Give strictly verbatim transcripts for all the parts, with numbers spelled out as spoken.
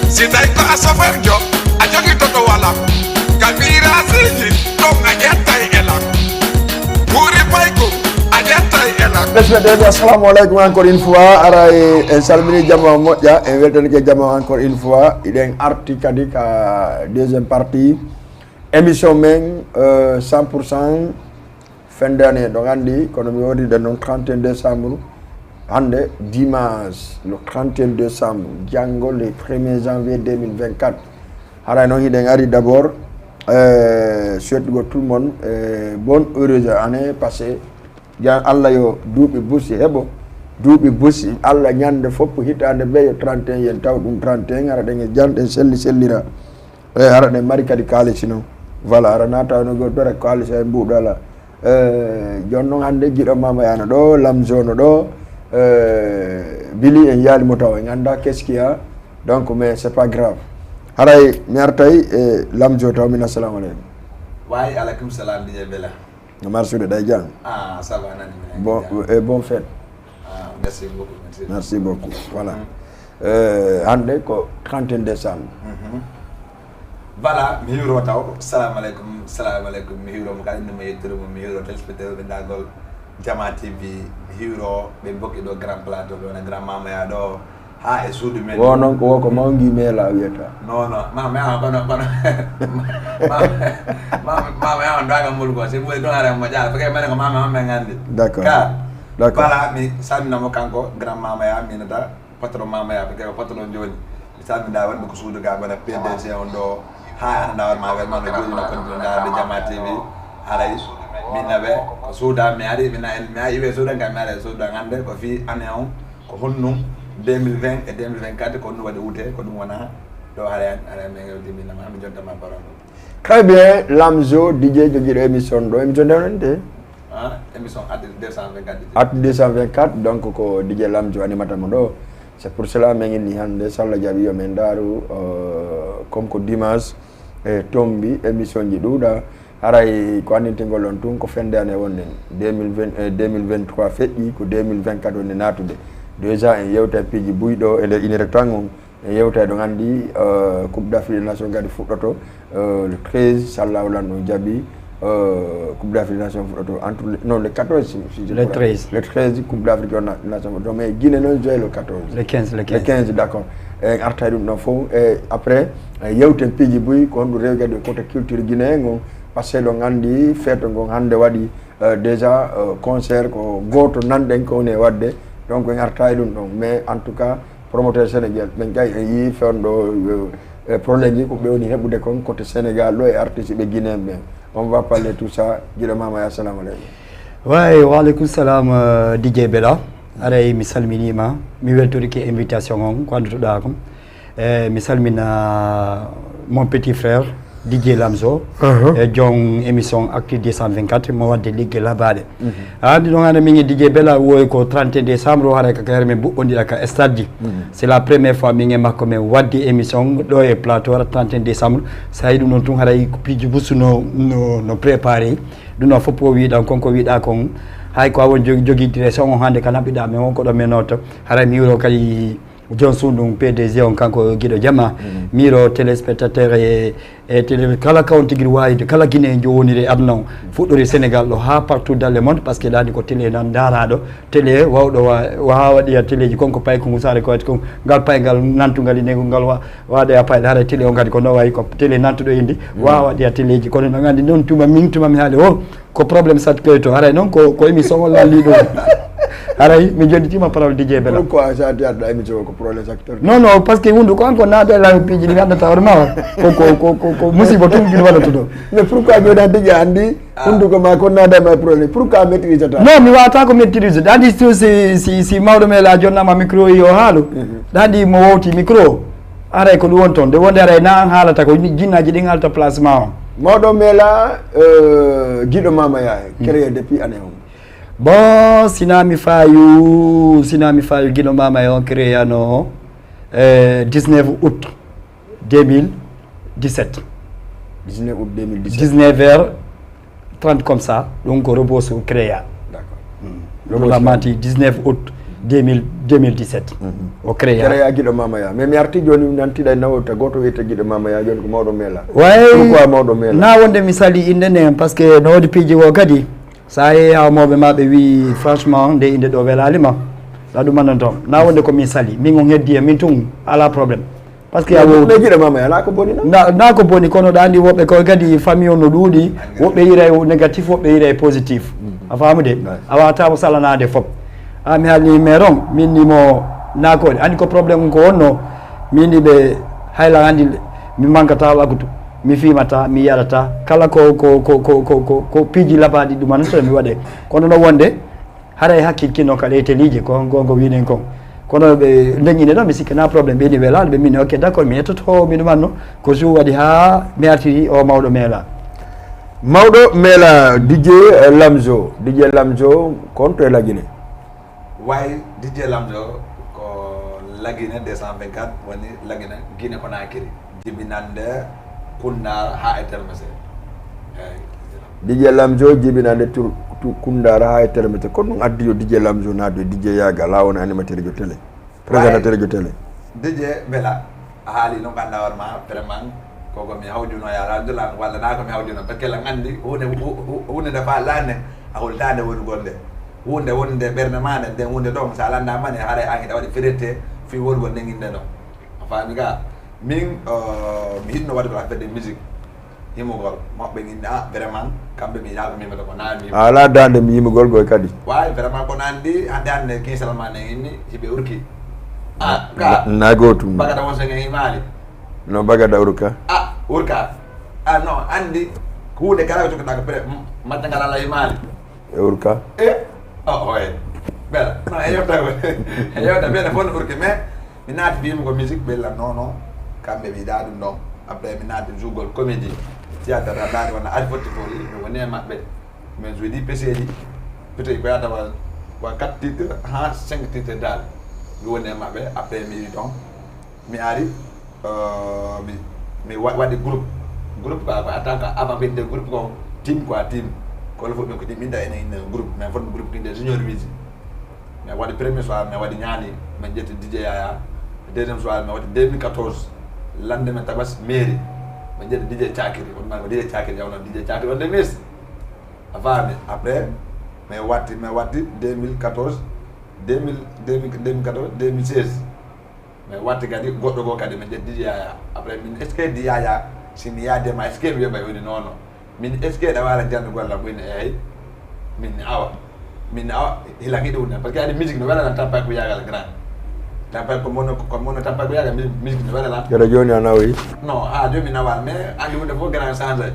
Si tawi ko a soferjo, a jogitoto wala. Ka virasiji ɗon a ƴettay e lan. Ɓuri payko a ƴettay e lan. Ɓesmeɗeɓe, assalamu aleykum encore une fois. Aray en salmini jama moƴƴa, en weltanike jama encore une fois. Iɗen arti kadi ka deuxième partie émission men, euh, cent pour cent fendani en, ɗon anndi kono mi wodide noon trente et un décembre. Hannde dimanche le trente et un décembre, janngo le premier janvier deux mille vingt-quatre. Haray noon hiɗen ari d'abord, euh, souhaitugo tout le monde, euh, bonne heureuse année passée. Jan Allah yo duuɓi busi heɓo, duuɓi busi Allah ñande fof, hitaande be yo trente et un yen taw ɗum trente et un, hara ɗen e jam ɗen selli sellira. E hara ɗen mari kadi kaalisi noon. Voilà, hara naata no go dora kaalisi ay mbuuɗo ala. Eh, jon noon hannde jiɗo mama yana ɗo, Lamzo no ɗo, eh, Bili en yaali mo taw en annda qu'est-ce qu'il y a. Donc, mais c'est pas grave. Haray mi artay e Lamzo taw min assalamu aleykum. Wa aleykum salam, D J Bella. No marsude ɗay jam. Ah, ça va, nani mi Bon, jam. Et bonne fête. Ah, merci beaucoup, merci. Merci beaucoup. Voilà. Euh, hannde ko trente et un décembre. Mhm. Voilà, mi hiwro taw. Salam aleykum, salam aleykum. Mi hiwro mo kala, inde mo, yettude mo. Mi hiwro téléspectateur ɓe dagol Jama T V. Mi hiwro ɓe mbokki ɗo grand plateau, ɓe wona grand mama ya ɗo. Ha e suudu men. Wo noon ko wo ko mawngi meela wiyata. Non, non, mama ya kono, kono. Mama, mama, mama ya on daga mulko. C'est moi, donc, ara mo jala. Parce que mene ko mama, mama ngandi. D'accord. Ka. D'accord. Voilà, mi salmina mo kanko, grand mama ya, minata, patron mama ya, parce que patron joni. Mi salmina wonɓe ko suudu ga, wona P D G on ɗo. Ha, ana ndawar ma, wonma no joni no kontinɗa ɓe Jama T V. Haray, min naɓe, ko suuda, mi ari, mi na-, mi ari, iwe suuda, ngam mi ari suuda, ngande, ko fi année on, ko honnum deux mille vingt et deux mille vingt-quatre, ko honnum waɗi wuute, ko ɗum wona, ɗo haray, haray, min yewti, min nama, mi jonta ma parole. Très bien, Lamzo, D J jogiiɗo émission ɗo, émission nde wonande? Ah, émission Actu deux cent vingt-quatre. Actu deux cent vingt-quatre, donc ko D J Lamzo animata mo ɗo. C'est pour cela min inni hannde, so Allah jaɓi yo min ndaaru, euh, comme ko dimanche, e tombi émission ji ɗuuɗa. Haray ko anndintingol on tun ko fende ane wonnen. Deux mille vingt, euh, deux mille vingt-trois feƴƴi, ko deux mille vingt-quatre woni naatude. Déjà en yewta e piiji buy ɗo e nder inere tan on. En yewta eɗon anndi, euh, Coupe d'Afrique des Nations kadi fuɗɗoto, euh, le treize, so Allahu lanɗo jaɓi, euh, Coupe d'Afrique des Nations fuɗɗoto entre le, non, le quatorze, si, si je Le crois. treize. Le treize, Coupe d'Afrique des Nations fuɗɗoto. Mais Guinée noon joue le quatorze. Le quinze, le Le quinze. quinze, d'accord. En artay ɗum ɗon fof. E après, e yewten piiji buy ko honɗum rewi kadi e côté culture guinéen on. Parce que eɗon anndi fête ngon hannde waɗi, euh, déjà, euh, concert ko gooto nanɗen ko woni e waɗde. Donc en artay ɗum ɗon. Mais en tout cas, promoteur Sénégal, ɓen kay en yii fewndo, euh, e problème ji ko ɓe woni heɓude kon côté Sénégal ɗo e artiste ɓe Guinéen ɓen. On va parler tout ça. Jiɗo mama ya, assalamu aleykum. Way, wa aleykum salam, euh, D J Bella. Aray mi salminima, mi weltorike invitation on, ko anndutoɗa kon. E mi salmina mon petit frère, D J Lamzo, e jon émission Actu deux cent vingt-quatre, mo wadde ligge labaɗe. Hannde ɗon hannde min e D J Bella woy ko trente et un décembre, o haray ka kayre min mbuɓɓondira ka stade ji. C'est la première fois min e makko min waddi émission ɗo e plateau, hara trente et un décembre. So hayi ɗum noon tun haray ko piiji busu no, no, no préparé. Ɗum noon fof o wiɗan kon ko wiɗa kon. Hay ko awon jogi, jogi direction on hannde ka naɓiɗa men on ko ɗo men noto. Haray mi wuro kadi jon suudu P D G on kanko giɗo jama. Mi wuro téléspectateur e, e télé kala kawon tigi wayde kala Guinée jo woniri e aduna on. Fuɗɗori Sénégal ɗo ha partout dans le monde parce que ɗani ko télé nan daraɗo. Télé wawɗo wa, wawa waɗiya téléji kon ko pay ko ngusare ko wati kon. Ngal pay ngal nantugal ine ngal wa, waɗa ya payɗo haray télé on kadi ko no wayi ko télé nantuɗo indi. Wawa waɗiya téléji kono no gandi noon tuma min tuma mi haali o. Ko problème satkoy to haray noon ko, ko émission o lalli ɗum. Haray mi jonnitima parole D J Bella. Pourquoi sa théâtre da émission ko problème secteur? Non, non, parce que hundu ko an ko naada la piiji ɗi gandata hoore ma. Ko, ko, ko, ko, ko musiba tun ɗin waɗata ɗo. Mais pourquoi joɗa tigi andi hunduko ma ko naada ma problème? Pourquoi maîtrisata? Non, mi wawata ko maîtrise. Ɗa andi so si, si, si mawɗo me la jonnama micro yo haalu. Ɗa andi mo wowti micro. Aray ko ɗum won toon. Nde wonde aray na an haalata ko ni jinnaji ɗin haalta place ma on. Mawɗo me la, euh, jiɗo mama yaye. Créé depuis année on. Bon, sina mi fayu, sina mi fayu giɗo mama e on créé ano, euh, dix-neuf août deux mille dix-sept. Dix-neuf août deux mille dix-sept. Dix-neuf heures trente comme ça, donc Rebos créé. D'accord. Rebos mati dix-neuf août deux mille deux mille dix-sept. O créé. Créé a Giɗo Mama Ya. Mais mi arti jooni mi nantiɗa e nawta gooto wiyete Giɗo Mama Ya, jooni ko Mawɗo Meela. Way. Pourquoi Mawɗo Meela? Na wonde mi sali innde nden, parce que no woodi piiji goo kadi, so a yehi haa mawɓe ma ɓe wi franchement nde innde ɗo welaali ma. Ɗa ɗum andan toon. Na wonde ko min sali. Min on heddi e min tun, ala problème. Parce que a wowdi. Mais Giɗo Mama Ya, ala ko boni non? Na, na ko boni, kono ɗa anndi woɓɓe ko kadi famille on no ɗuuɗi, woɓɓe yiray négatif, woɓɓe yiray positif. A faamude? A wata mo salanaade fop. A mi haalni maire on, min ni mo nakoɗe. Anndi ko problème on ko wonno, min ni ɓe hayla anndi mi mankata waktu, mi fimata, mi yarata. Kala ko, ko, ko, ko, ko, ko, ko piiji labaɗi ɗum an so mi waɗe. Kono no wonde, haray hakkil kinno ka ɗe teliije, ko on gongo wiɗen kon. Kono ɓe ndeñine ɗon, mi sikki na problème, ɓe ni welaaɗo, ɓe min, ok, d'accord, mi yettoto, mi ɗumanno, ko su waɗi haa mi artiri o Mawɗo Meela. Mawɗo Meela, D J Lamzo, D J Lamzo, kon to e Lagine. Way, D J Lamzo ko Lagine deux cent vingt-quatre, woni Lagine, Guinée Conakry, jibinande Koundara haa e Termese. Eyi. D J Lamzo jibinande tur, tu Koundara haa e Termese. Ko ɗum addi yo D J Lamzo naadu e D J Yaga, la wona animateur jo télé. Présentateur jo télé. D J Bella, a haali noon ko anndaa hoore ma, vraiment, koko mi hawjuno ya alhamdulillah, walla na ko mi hawjuno, parce que lan anndi huunde, hu-, hu-, huunde nde fa laande, a hultaande wonugol nde. Huunde wonde ɓernde ma nde, nden huunde ɗon, so a lanndaama nde, haray an hiɗa waɗi fierté fii wonugol nden innde ɗon. A faami ka? Min, euh, mi hiɗno waɗugol affaire de musique. Himugol. Maɓɓe inni, ah, vraiment, kamɓe mi yiɗaa ko mimata ko naan mi. A alaa daande mi yimugol goy kadi. Waawi, vraiment, ko naan ndi, hannde hannde, kinsal ma nen inni, hiɓe urki. Ah, ka. Na gootum. Bagada won sen en himaali. No bagada urka. Ah, urka. Ah, non, anndi, huunde kala ko jogoɗaa ko pre-, m-, matta ngal ala himaali. E urka. E, oh, oye. Bella, non, e yewta, e yewta, bella, fon urki, mais, mi naati fii yimugol musique, ɓe lan non non, kamɓe mi yiɗaa ɗum ɗon. Après mi naati jouegol comédie, théâtre, a ndaari wona Alpha Tifori, mi woni e maɓɓe. Mais je dis peseeji, peut-être ko yaata wa, wa quatre titres haa cinq titres daal. Mi woni e maɓɓe, après mi iwi toon. Mi ari, euh, mi, mi wa, waɗi groupe. Groupe quoi, quoi, en tant que avant que groupe ko team quoi, team. Ko le fof ko team, min da ene ene groupe, mais fon groupe kinde junior wizi. Mi waɗi premier soir, mi waɗi ñaani, mi ƴetti D J Yaya. Deuxième soir, mi waɗi deux mille quatorze, lande men tabas mairie. Mi ƴetti D J Cakiri, on ma ko D J Cakiri, yawno D J Cakiri, on de mis. A faami, après, mi watti, mi watti deux mille quatorze, deux mille, deux mille, deux mille quatorze, deux mille seize. Mais watti kadi goɗɗo goo kadi min ƴetti D J Yaya. Après min est-ce que D J Yaya, si mi yaade ma, est-ce que mi yoɓay woni non non. Min est-ce que ɗa waala jannugol lam woni eyi. Min awa. Min awa hila giɗo woni parce que adi musique no wela lan tappa ko yagal grand. Tappa ko mono ko mono tappa ko yagal musique no wela lan. Kala joni a nawi. Non, ha joni mi nawal mais andi wonde fof grand change.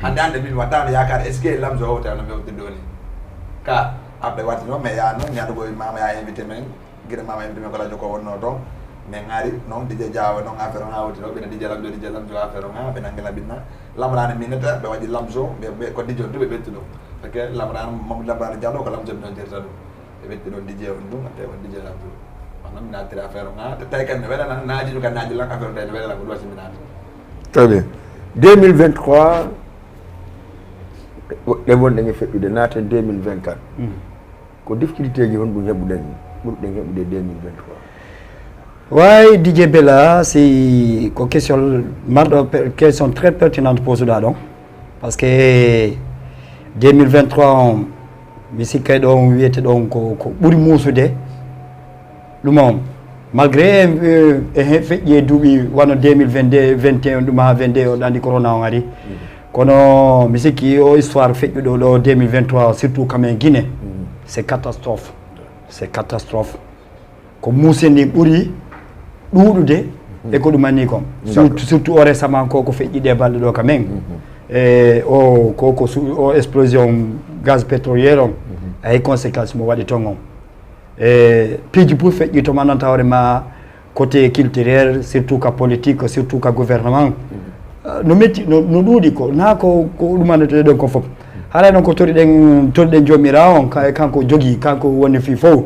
Hande ande min wattano yakar est-ce que lamzo howte no mi howtirde woni. Ka après watti non mais ya non ñaɗugo mama ya invité men. Gila mama yimɓe men ko radio ko wonno toon. Min ari noon D J Diawa noon affaire on hawti ɗo ɓina D J Lamzo D J Lamzo affaire on ha ɓe nangi labinna. Lamrane minata ɓe waɗi Lamzo ɓe ɓe ko D J on du ɓe ɓetti ɗum. Parce que Lamrane Mamadou Lamrane Diallo ko Lamzo ɓe noon jerta ɗum. Ɓe ɓetti ɗon D J on ɗum ante on D J Lamzo. Kono mi nattiri affaire on ha tawi kadi no weɗa nan naaji ɗum kadi naaji lan affaire on tawi no weɗa lan ko ɗum wasi mi naata. Très bien. deux mille vingt-trois ɗe wonɗen e feɗɗude naaten deux mille vingt-quatre. Ko difficultéji honɗum heɓuɗen ɓurɗen heɓude deux mille vingt-trois? Way D J Bella, si ko question marɗo pe- question très pertinente posuɗa ɗon. Parce que deux mille vingt-trois on mi sikkay ɗon wiyete ɗon ko ko ɓuri muusude. Ɗum on malgré e he feƴƴi e duuɓi wano deux mille vingt-deux vingt et un ɗum ha vingt-deux on ɗandi corona on ari. Kono mi sikki o histoire feƴƴuɗo ɗo deux mille vingt-trois surtout kam e Guinée, c'est catastrophe. C'est catastrophe. Ko muuse ni ɓuri ɗuuɗude e ko ɗum anni kon. Surtout, surtout o récemment ko ko feƴƴi ɗe balɗe ɗo ka men. E o ko ko su- o explosion gaz pétrolière on ay conséquence mo waɗi ton on. E piiji pour feƴƴi to mananta hoore ma côté culturel surtout ka politique surtout ka gouvernement. No metti no no ɗuuɗi ko na ko ko ɗumanete ɗon ko fof. Haray noon ko toriɗen toriɗen jomirawo on ka- kanko jogi kanko woni fii fof.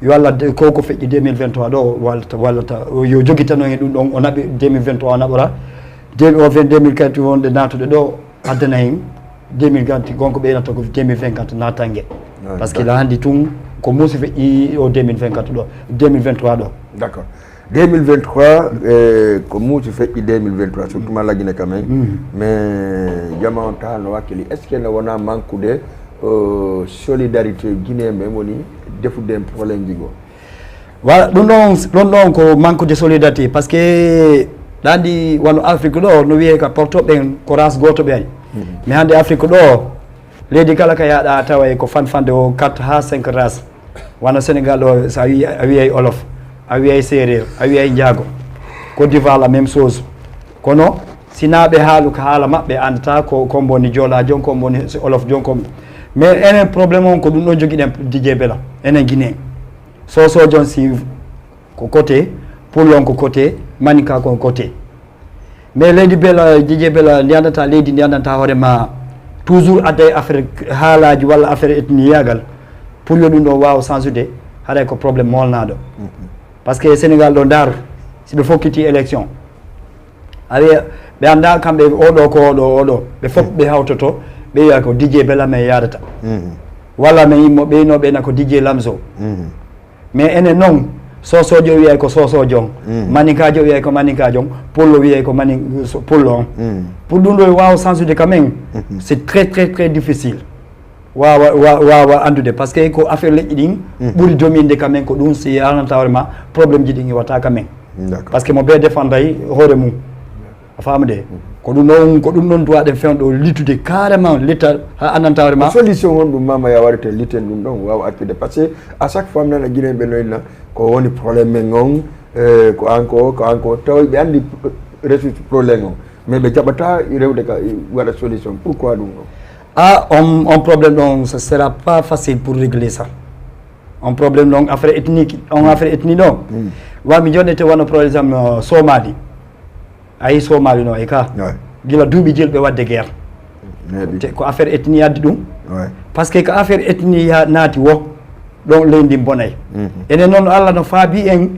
Yo Allah de- ko ko feƴƴi deux mille vingt-trois ɗo wallata wallata yo jogitano hen ɗum ɗon o naɓi deux mille vingt-trois o naɓora. Deux o vingt deux mille quatre wonde naatude ɗo addana hen deux mille vingt gonko ɓeynata ko deux mille vingt quatre natange. Parce que la handi tun Ko muusi feƴƴi o deux mille vingt-quatre ɗo, deux mille vingt-trois ɗo. D'accord. Deux mille vingt-trois, eh, ko muusi feƴƴi deux mille vingt-trois, surtout ma lagine quand même. Mais jama on taha no wakkili, est-ce que no wona manqude, euh, solidarité guinéen ɓe woni defude en problème ji goo? Voilà, ɗum ɗon ɗum ɗon ko manque de solidarité, parce que ɗandi wano Afrique ɗo no wiyee ka porto ɓen ko race gooto ɓe ay. Mais hannde Afrique ɗo, leydi kala ka yaaɗa a taway ko fanfande o quatre ha cinq race. Wano Sénégal ɗo, so a wi a wiyay olof, a wiyay séeréer, a wiyay njaago. Côte d'Ivoire la même chose. Kono si naa ɓe haalu ka haala maɓɓe, anndata ko kombo ni joolaajo, kombo ni olof jon, kombo. Mais enen problème on ko ɗum ɗon jogiɗen, Didier Bella, enen Guinée. Soso jon si ko côté, pullo on ko côté, maninka ko côté. Mais leydi Bella, Didier Bella, ndi anndata leydi, ndi anndanta hoore ma, toujours adday affaire haalaaji walla affaire etniyagal, pour yo ɗum ɗo waawa sansude, haray ko problème molnaaɗo. Parce que Sénégal ɗo, ndaar, si ɓe fokkiti élection, a wiya ɓe annda kamɓe oɗo ko oɗo, oɗo, ɓe fof ɓe hawtoto, ɓe wiya ko Didier Bella men yaadata. Walla men yimmo ɓeyno ɓeyna ko Didier Lamzo. Mais enen noon, sosojo wiyay ko sosojo on, maninkajo wiyay ko maninkajo on, pullo wiyay ko manin so- pullo on. Pour ɗum ɗo waawa sansude quand même, c'est très très très difficile. Waawa wa- waawa anndude, parce que ko affaire leƴƴi ɗin ɓuri dominde quand même, ko ɗum si a ananta hoore ma, problème ji ɗin iwata quand même. D'accord. Parce que mo bee défenday hoore mum. A faama de? Ko ɗum ɗon, ko ɗum ɗon duwaɗen fewndo littude carrément, litta ha annanta hoore ma. Solution on ɗum mama ya warete litten ɗum ɗon waawa accude, parce que à chaque fois mi nana Guinéen ɓe noyna ko woni problème men on, eh, ko an ko ko an ko tawi ɓe anndi ressource problème on, mais ɓe jaɓata rewde ka waɗa solution. Pourquoi ɗum ɗon? Ah, on, on problème ɗon, ce sera pas facile pour régler ça. On problème ɗon affaire ethnique, on affaire ethnie ɗon. Wa mi jonnete wano par exemple, euh, Somali. Ayi Somali no e ka. Ouais. Gila duuɓi jilɓe wadde guerre. Neeɓi. Te ko affaire ethnie addi ɗum. Ouais. Parce que ko affaire ethnie ya naati wo, ɗon leydi bonay. Enen noon Allah no faabi en,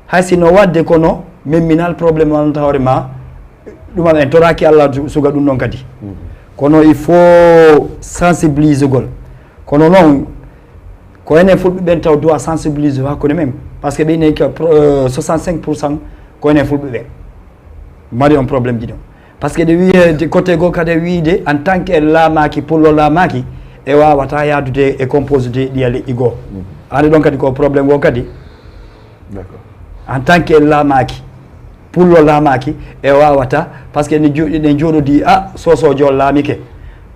hay si no wadde kono min minal problème wonanta hoore ma, ɗum en toraki Allah su- suga ɗum ɗon kadi. Kono il faut sensibilisugol. Kono noon ko enen fulɓe ɓen taw doit sensibiliser hakkunde men, parce que ɓe inen ko pro- euh, soixante-cinq pour cent ko enen fulɓe ɓen mari on problème ji ɗum. Parce que ɗe wiye côté goo kadi wiide en tant que en laamaaki, pullo laamaaki, e waawata yaadude e composé ɗiya leƴƴi goo. Ande ɗon kadi ko problème goo kadi. D'accord. En tant que en laamaaki, pullo laamaaki, e waawata, parce que ne jo- ɗen jooɗodi, a sosojo laamike,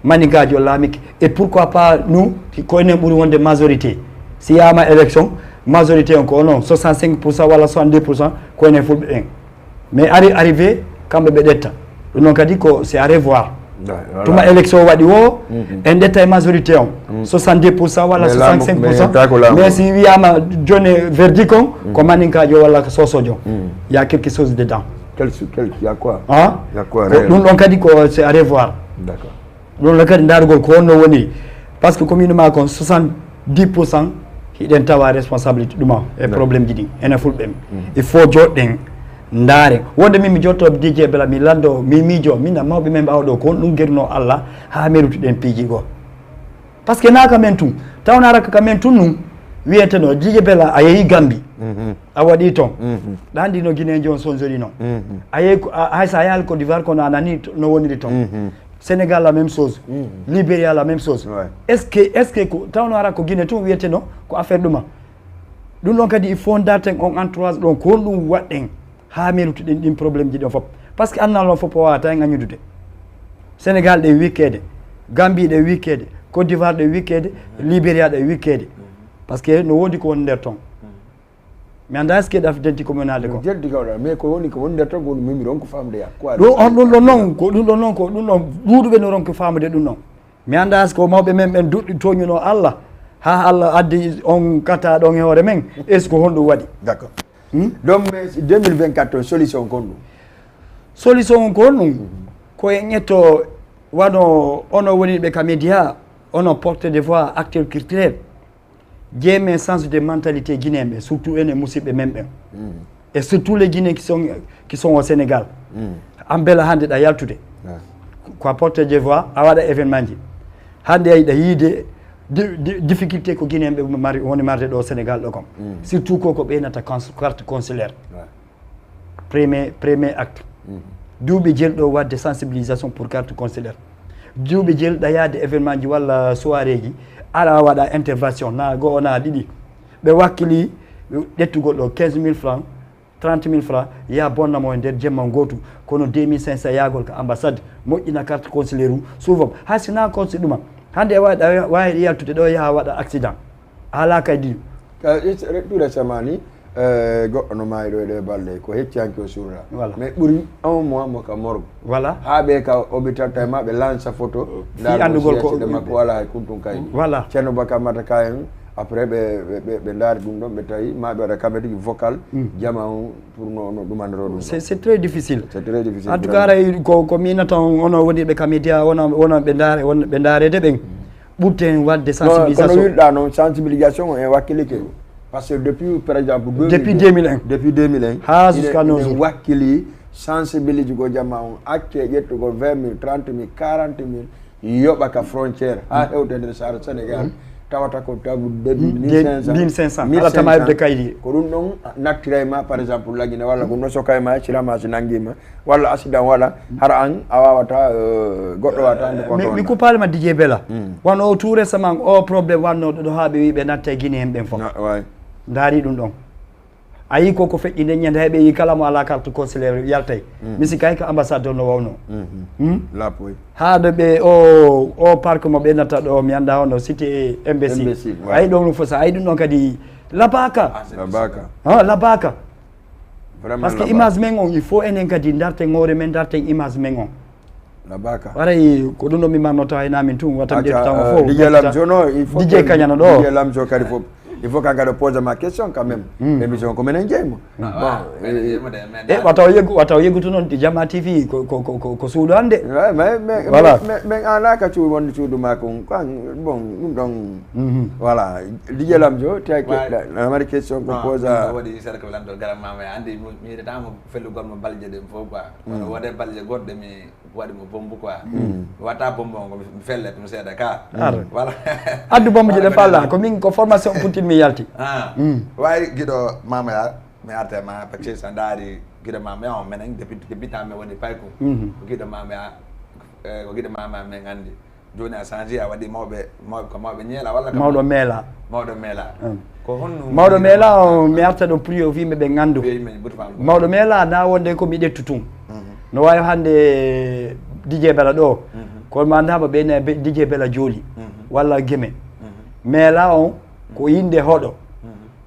maninkajo laamike, et pourquoi pas nous, ko enen ɓuri wonde majorité? Si yaama élection, majorité on ko onon soixante-cinq pour cent walla soixante-dix pour cent ko enen fulɓe ɓen. Mais ari arrivé, kamɓe ɓe ɗetta. Ɗum noon kadi ko c'est à revoir. Tuma élection waɗi o, en ɗetta e majorité on, soixante-dix pour cent walla soixante-cinq pour cent. Mais si wiyama joni verdict on, ko maninkajo walla ko sosojo, il y a quelque chose dedans. Quel, quel, il y a quoi? Hein? Il y a quoi Ko ɗum ɗon kadi ko c'est à revoir. D'accord. Ɗum ɗon kadi ndarugol ko honno woni, parce que commune ma kon soixante-dix pour cent hiɗen tawa responsabilité ɗuma e problème ji ɗin enen fulɓe. Il faut joɗɗen ndaaren. Wonde min mi jotto Didier Bella, mi lando, mi miijo, min a mawɓe men ɓawa ɗo, ko honɗum geruno Allah ha merutuɗen piiji goo? Parce que naka men tun, tawna raka ka men tun nun, wiyeteno Didier Bella a yeeyi Gambi, a waɗi ton. Ɗandi no Guinée jon sonjori non. A yeeyi ko- a- hay sa yaali Côte d'Ivoire kono a nani to- no woniri ton. Sénégal la même chose. Libéria la même chose. Est-ce que, est-ce que ko tawno ara ko Guinée tun wiyeteno ko affaire ɗuma? Ɗum ɗon kadi il faut darten on entourage ɗon ko honɗum waɗɗen ha merutuɗen ɗin problème ji ɗon fof? Parce que annal on fof o wawata en añudude. Sénégal ɗe wikkede, Gambie ɗe wikkede, Côte d'Ivoire ɗe wikkede, Libéria ɗe wikkede. Parce que no wodi ko woni nder ton. Mi annda est-ce que ɗaf denti communal de ko. Jeddi gawɗa, mais ko woni ko woni nder ton ko woni mimi ronko famde ya quoi. Ɗum on ɗum ɗon noon ko ɗum ɗon noon ko ɗum ɗon ɗuuɗuɓe no ronki faamude ɗum ɗon. Mi annda est-ce que mawɓe men ɓen duɗɗi tooñuno Allah ha Allah addi on kata ɗon e hoore men? Est-ce que honɗum waɗi? D'accord. Donc mais deux mille vingt-quatre solution kon ɗum? Solution on ko honɗum? Ko en ƴetto wano ono woni ɓe ka média, ono porte de voix acteur culturel. Jeemen sens de mentalité guinéen ɓe, surtout enen musidɓe men ɓen. Et surtout les Guinéens qui sont, qui sont au Sénégal. An bela hannde ɗa yaltude. Ko a porte de voix, a waɗa événement ji. Hannde ay ɗa yiide Di- di- difficulté ko Guinéen ɓe mari woni marde ɗo Sénégal ɗo kam, surtout ko ko ɓeynata cons- carte consulaire. Premier, premier acte. Duuɓi jel ɗo waɗde sensibilisation pour carte consulaire. Duuɓi jel ɗa yaade événement ji walla soirée ji, ara waɗa intervention na goo na ɗiɗi. Ɓe wakkili ƴettugol ɗo quinze mille francs, trente mille francs, ya bonna mo e nder jemma ngootu, kono deux mille cinq cents yahgol ka ambassade, moƴƴina carte consulaire u, souvent hay si na consul ɗuma. Hannde e wawi, wawi yaltude ɗo yaha waɗa accident. Ala kay di. Tout récemment ni, eh, goɗɗo no maayi ɗo e ɗe balɗe, ko hecciyanke o surra. Voilà. Mais ɓuri un mois mo ka morgue. Voilà. Ha ɓe ka hôpital tawi ma ɓe lansa photo. Fi andugol ko makko wala hay kuntun kay. Voilà. Ceerno Baka Mata ka en, après ɓe ɓe ɓe ndaari ɗum ɗon, ɓe tawi ma ɓe waɗa kamɓe tigi vocal jama on pour no no ɗumandoro ɗum. C'est c'est très difficile. C'est très difficile. En tout cas, aray ko ko minata on, ono woni ɓe ka média, ono ono ɓe ndaare, on ɓe ndaarede ɓen. Ɓurten waɗde kono sensibilisation. Wiɗɗa noon, sensibilisation o en wakkilike. Parce que depuis par exemple Depuis deux mille un. Depuis deux mille un. Ha jusqu'à nos jours. Wakkili sensibilise go jama on, acce ƴettugol vingt mille, trente mille, quarante mille, yoɓa ka frontière ha hewta nder sahara Sénégal. Tawata ko tabu débit mille cinq cents. Mille cinq cents. Ala tama hebde kaydi. Ko ɗum ɗon nattirayma par exemple lagine walla ko ɗum ɗo sokayma sirama si nangima walla accident waɗa, hara an a wawata, eh, goɗɗo wawata ande ko mi kuppalima Didier Bella. Wano o tout récemment o problème wannoɗo ɗo ha ɓe wi ɓe natta e Guinéen ɓen fof. Ndaari ɗum ɗon. A yi koko feƴƴi nden ñande hay ɓe yi kala mo ala carte consulaire yaltay. Mi sikka hay ko ambassade o no wawno. Lapoy. Haade ɓe o o parc mo ɓe natta ɗo mi anda hono cité imbécile. Imbécile, ouais. Ayi ɗon fof sa ayi ɗum ɗon kadi labaka. Labaka. Ha labaka. Vraiment parce que image men on il faut enen kadi darten hoore men darten image men on. Labaka. Waray ko ɗum ɗo mi marnoto hay namin tun wata mi ƴettama fof. Didier Lamzo no il faut Didier Kañano ɗo. Didier Lamzo kadi fof. Il faut kanga ɗo poser ma question quand même. Émission ko menen jeymo. Bon. E wata o yeggu wata o yeggutu noon Jama T V ko ko ko ko suudu hande. Mais mais mais anaka cuudu wonde cuudu ma kon kan bon ɗum ɗon. Voilà. Didier Lamzo te na mari question ko posa. Lanɗo garam mama e andi mi yiɗatamo fellugol mo balje ɗen fof quoi. Kono wode balje goɗɗe mi waɗi mo bombu quoi. Wata bombu on ko mi felle ɗum seeɗa ka. Voilà. Addu bombuji ɗe falla ko min ko formation putin mi yalti. Ah. Wawi giɗo mama ya mi arte ma parce que sa ndaari giɗo mama ya on menen depuis depuis temps mi woni payko. Ko giɗo mama ya ko giɗo mama men andi. Joni a change a waɗi mawɓe mawɓe ko mawɓe ñeela walla mawɗo meela. Mawɗo meela. Ko honno mawɗo meela o mi arta ɗo prix o fimɓe ɓe gandu. Mawɗo meela na wonde ko mi ƴettu tun. No wawi hande Didier Bella ɗo. Kono ma andama ɓe ne Didier Bella jooli walla geme. Meela on ko inde hoɗo.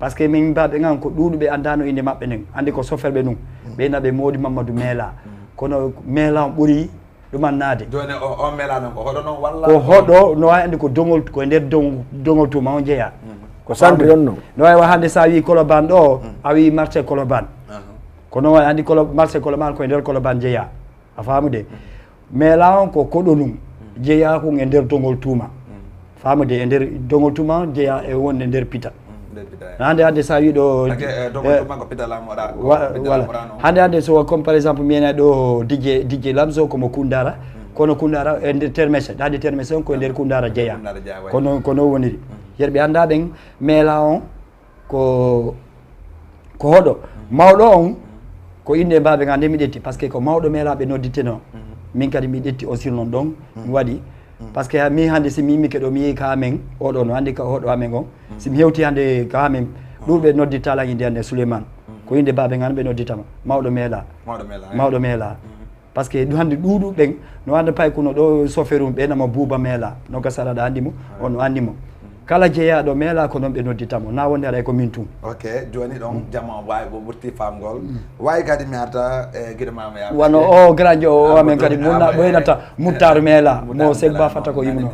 Parce que min mbaɓe gan ko ɗuɗuɓe andano inde maɓɓe nden andi ko soferɓe ɗum. Ɓe naɓe modi Mamadou meela. Kono meela on ɓuuri ɗumannaade. Joni o on mela noon ko hoɗo noon walla ko hoɗo no wawi ande ko dogol ko e nder dogol tuma on jeeya. Ko santu yon noon. No wawi hande sa wi Colobane ɗo a wi marché Colobane. Ko noon wawi andi marché Colobane ko e nder Colobane jeeya. A famude. Mela on ko koɗo ɗum jeeya kon e nder dogol tuma. Famude e nder dogol tuma jeeya e wonde nder pita. Hande hande sa wi ɗo. Hande hande so comme par exemple mi ena ɗo dj dj lamso komo kundara. Kono kundara e nder termese hande termese on koye nder kundara jeeya. Kono kono woniri. Yerɓe anda ɓen meela on ko ko hoɗo mawɗo on. Ko inde mbaɓe ga nde mi ƴetti par ce que ko mawɗo meelaɓe nodditeno. Min kadi mi ƴetti o sirnon ɗon mi waɗi. Par ce que min hande si mi yimmike ɗo mi yehi ka amen oɗo no andi ka hoɗo amen on. Si mi hewti hande ka amen ɗuɓe nodditta lan inde hande Souleymane. Ko inde baɓe ngan ɓe nodditama mawɗo meela. Mawɗo meela. Par ce que ɗum hande ɗuɗu ɓen no anda pay kuno ɗo soferum ɓe nama buuba meela no ka saraɗa andi mo. On no andi mo. Kala jeeyaɗo meela ko noon ɓe nodditamo na wonde aɗa ko min tun. Ok. Joni ɗon jama wawi o ɓurti famgol. Wawi kadi mi arta e guiɗo mama ya wano o granjo o amen kadi muna ɓoynata muttaru meela mo segba fata ko yimno.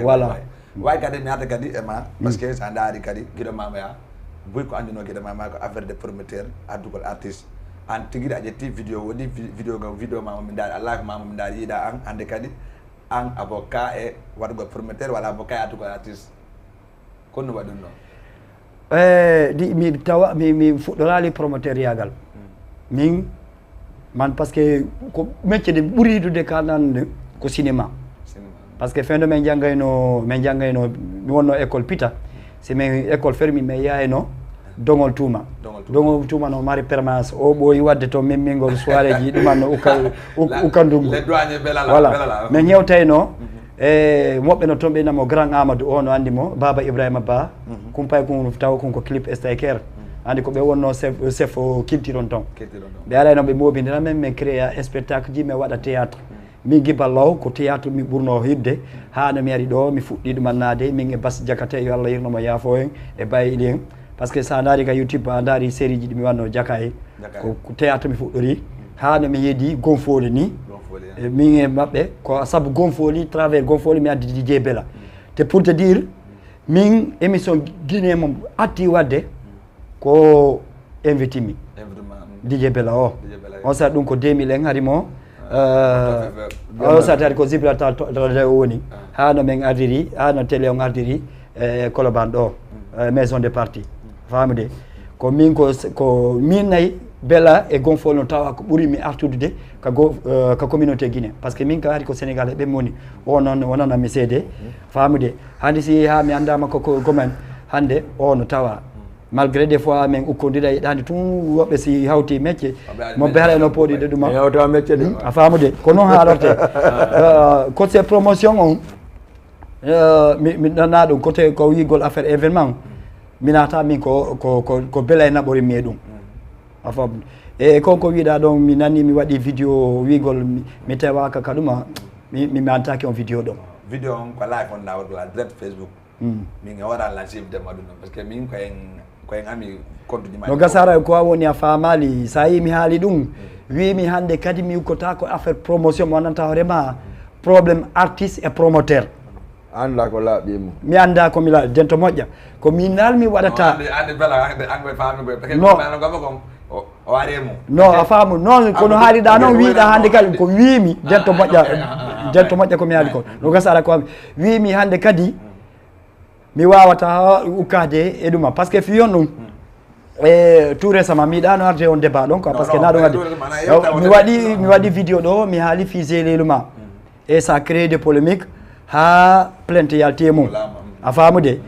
Voilà. Wawi kadi mi arta kadi e ma par ce que sa daari kadi guiɗo mama ya buy ko anduno guiɗo mama ko affaire de promoteur addugol artiste. An tigi a ƴetti vidéo woni vidéo ga vidéo mama mi daari allah ko mama mi daari yiɗa an hande kadi an avocat e waɗugol promoteur walla avocat e addugol artiste. Kono waɗi ɗum ɗon. Eh, di mi tawa mi mi fuɗɗoraali promoteur yagal. Min man par ce que ko mecce de ɓuri yiɗude ka nan ko cinéma. Parce que fendo min janngayno, min janngayno, mi wonno école pita. Si min école fermi, min yahayno dogol tuuma. Dogol tuuma. Dogol tuuma no mari permanence. O ɓooyi waɗde toon memmingol soirée ji, ɗum anno ukka, uk-, ukka ndungu. Les douaniers Belala, voilà. Belala. Min yewtayno, e moɓɓe no toon ɓe namo Grand Amadou, o no anndi mo, Baba Ibrahima Ba. Kumpay kun taw kun ko clip striker. Anndi ko ɓe wonno chef, chef culture on toon. Culture on toon. Ɓe arayno ɓe moobindira min, min créa spectacle ji, min waɗa théâtre. Min Giba Law, ko théâtre mi ɓurno yiɗde. Haa no mi ari ɗo, mi fuɗɗi ɗum annaade, min e Bas Jakate, yo Allah yirno mo, yaafo en, e Baye Ili en. Parce que so a ndaari ka YouTube, a ndaari série ji ɗi mi wanno Jakay. Jakay. Ko, ko théâtre mi fuɗɗori. Haa no mi yeedi Gonfoli ni. Gonfoli, eh. E min e maɓɓe, ko sabu Gonfoli, travers Gonfoli mi addi D J Bella. Te pour te dire, min émission Guinée mo atti waɗde, ko invité mi. Invité ma, mm. D J Bella o. D J Bella, on sa ɗum ko deux mille en hari mo. Ah, euh, tout à fait. On sa tari ko Gibraltar to, to, to o woni. Ah. Haa no min ardiri, haa no télé on ardiri, e Colobane ɗo, eh, maison de parti. Faamude? Ko min ko, ko min nayi Bella e Gonfol no tawa ko ɓuri mi artude de ka go-, eh, ka communauté Guinée. Parce que min ka hari ko Sénégal e ɓen woni. O noon wonana mi seede. Faamude? Hannde si haa mi anndaama ko, ko gomen, hannde o no tawa. Malgré des fois min ukkondira e ɗaande tun woɓɓe si hawti mecce, mo behre no pooɗi de ɗuma. E hawta mecce de. Hmm, a faamude? Ko noon haalorte. Euh, ko se promotion on, euh, mi, mi nana ɗum côté ko wiigol affaire événement. Mi naata min ko, ko, ko, ko Bella e naɓori mi e ɗum. A faamude? E kon ko wiɗa ɗon, mi nani mi waɗi vidéo wiigol mi, mi tewaka ka ɗuma, mi, mi, mi antaki on vidéo ɗon. Vidéo on ko live on na waɗu a direct Facebook. Mm. Min e wara la sivde ma ɗum ɗon, parce que min ko en, ko en ami compte ji ma. No gasara ko a woni a faamaali, sa yi mi haali ɗum, wi mi hannde kadi mi ukkota ko affaire promotion mo nanta hoore ma, problème artiste et promoteur. Annda ko laaɓi mo. Mi annda ko mi laaɓi, dento moƴƴa. Ko min naal mi waɗata. No, ande, ande Bella, ande, ande faami ko, parce que no. Ko gaba kon, o, o ari mo. No, a faamu. Noon, kono haaliɗa noon, wiɗa hannde kadi ko wiimi, dento moƴƴa, dento moƴƴa ko mi haali kon. No gasara ko wiimi hannde kadi, mi wawata ukkade e ɗuma. Parce que fiyon ɗum, e tout récemment, mi ɗano arde on débat ɗon, quoi, parce que na ɗum addi. Mi waɗi, mi waɗi vidéo ɗo, mi haali fii Zéléluma. Et ça crée des polémiques, haa plainte yalti e mum. A faamude?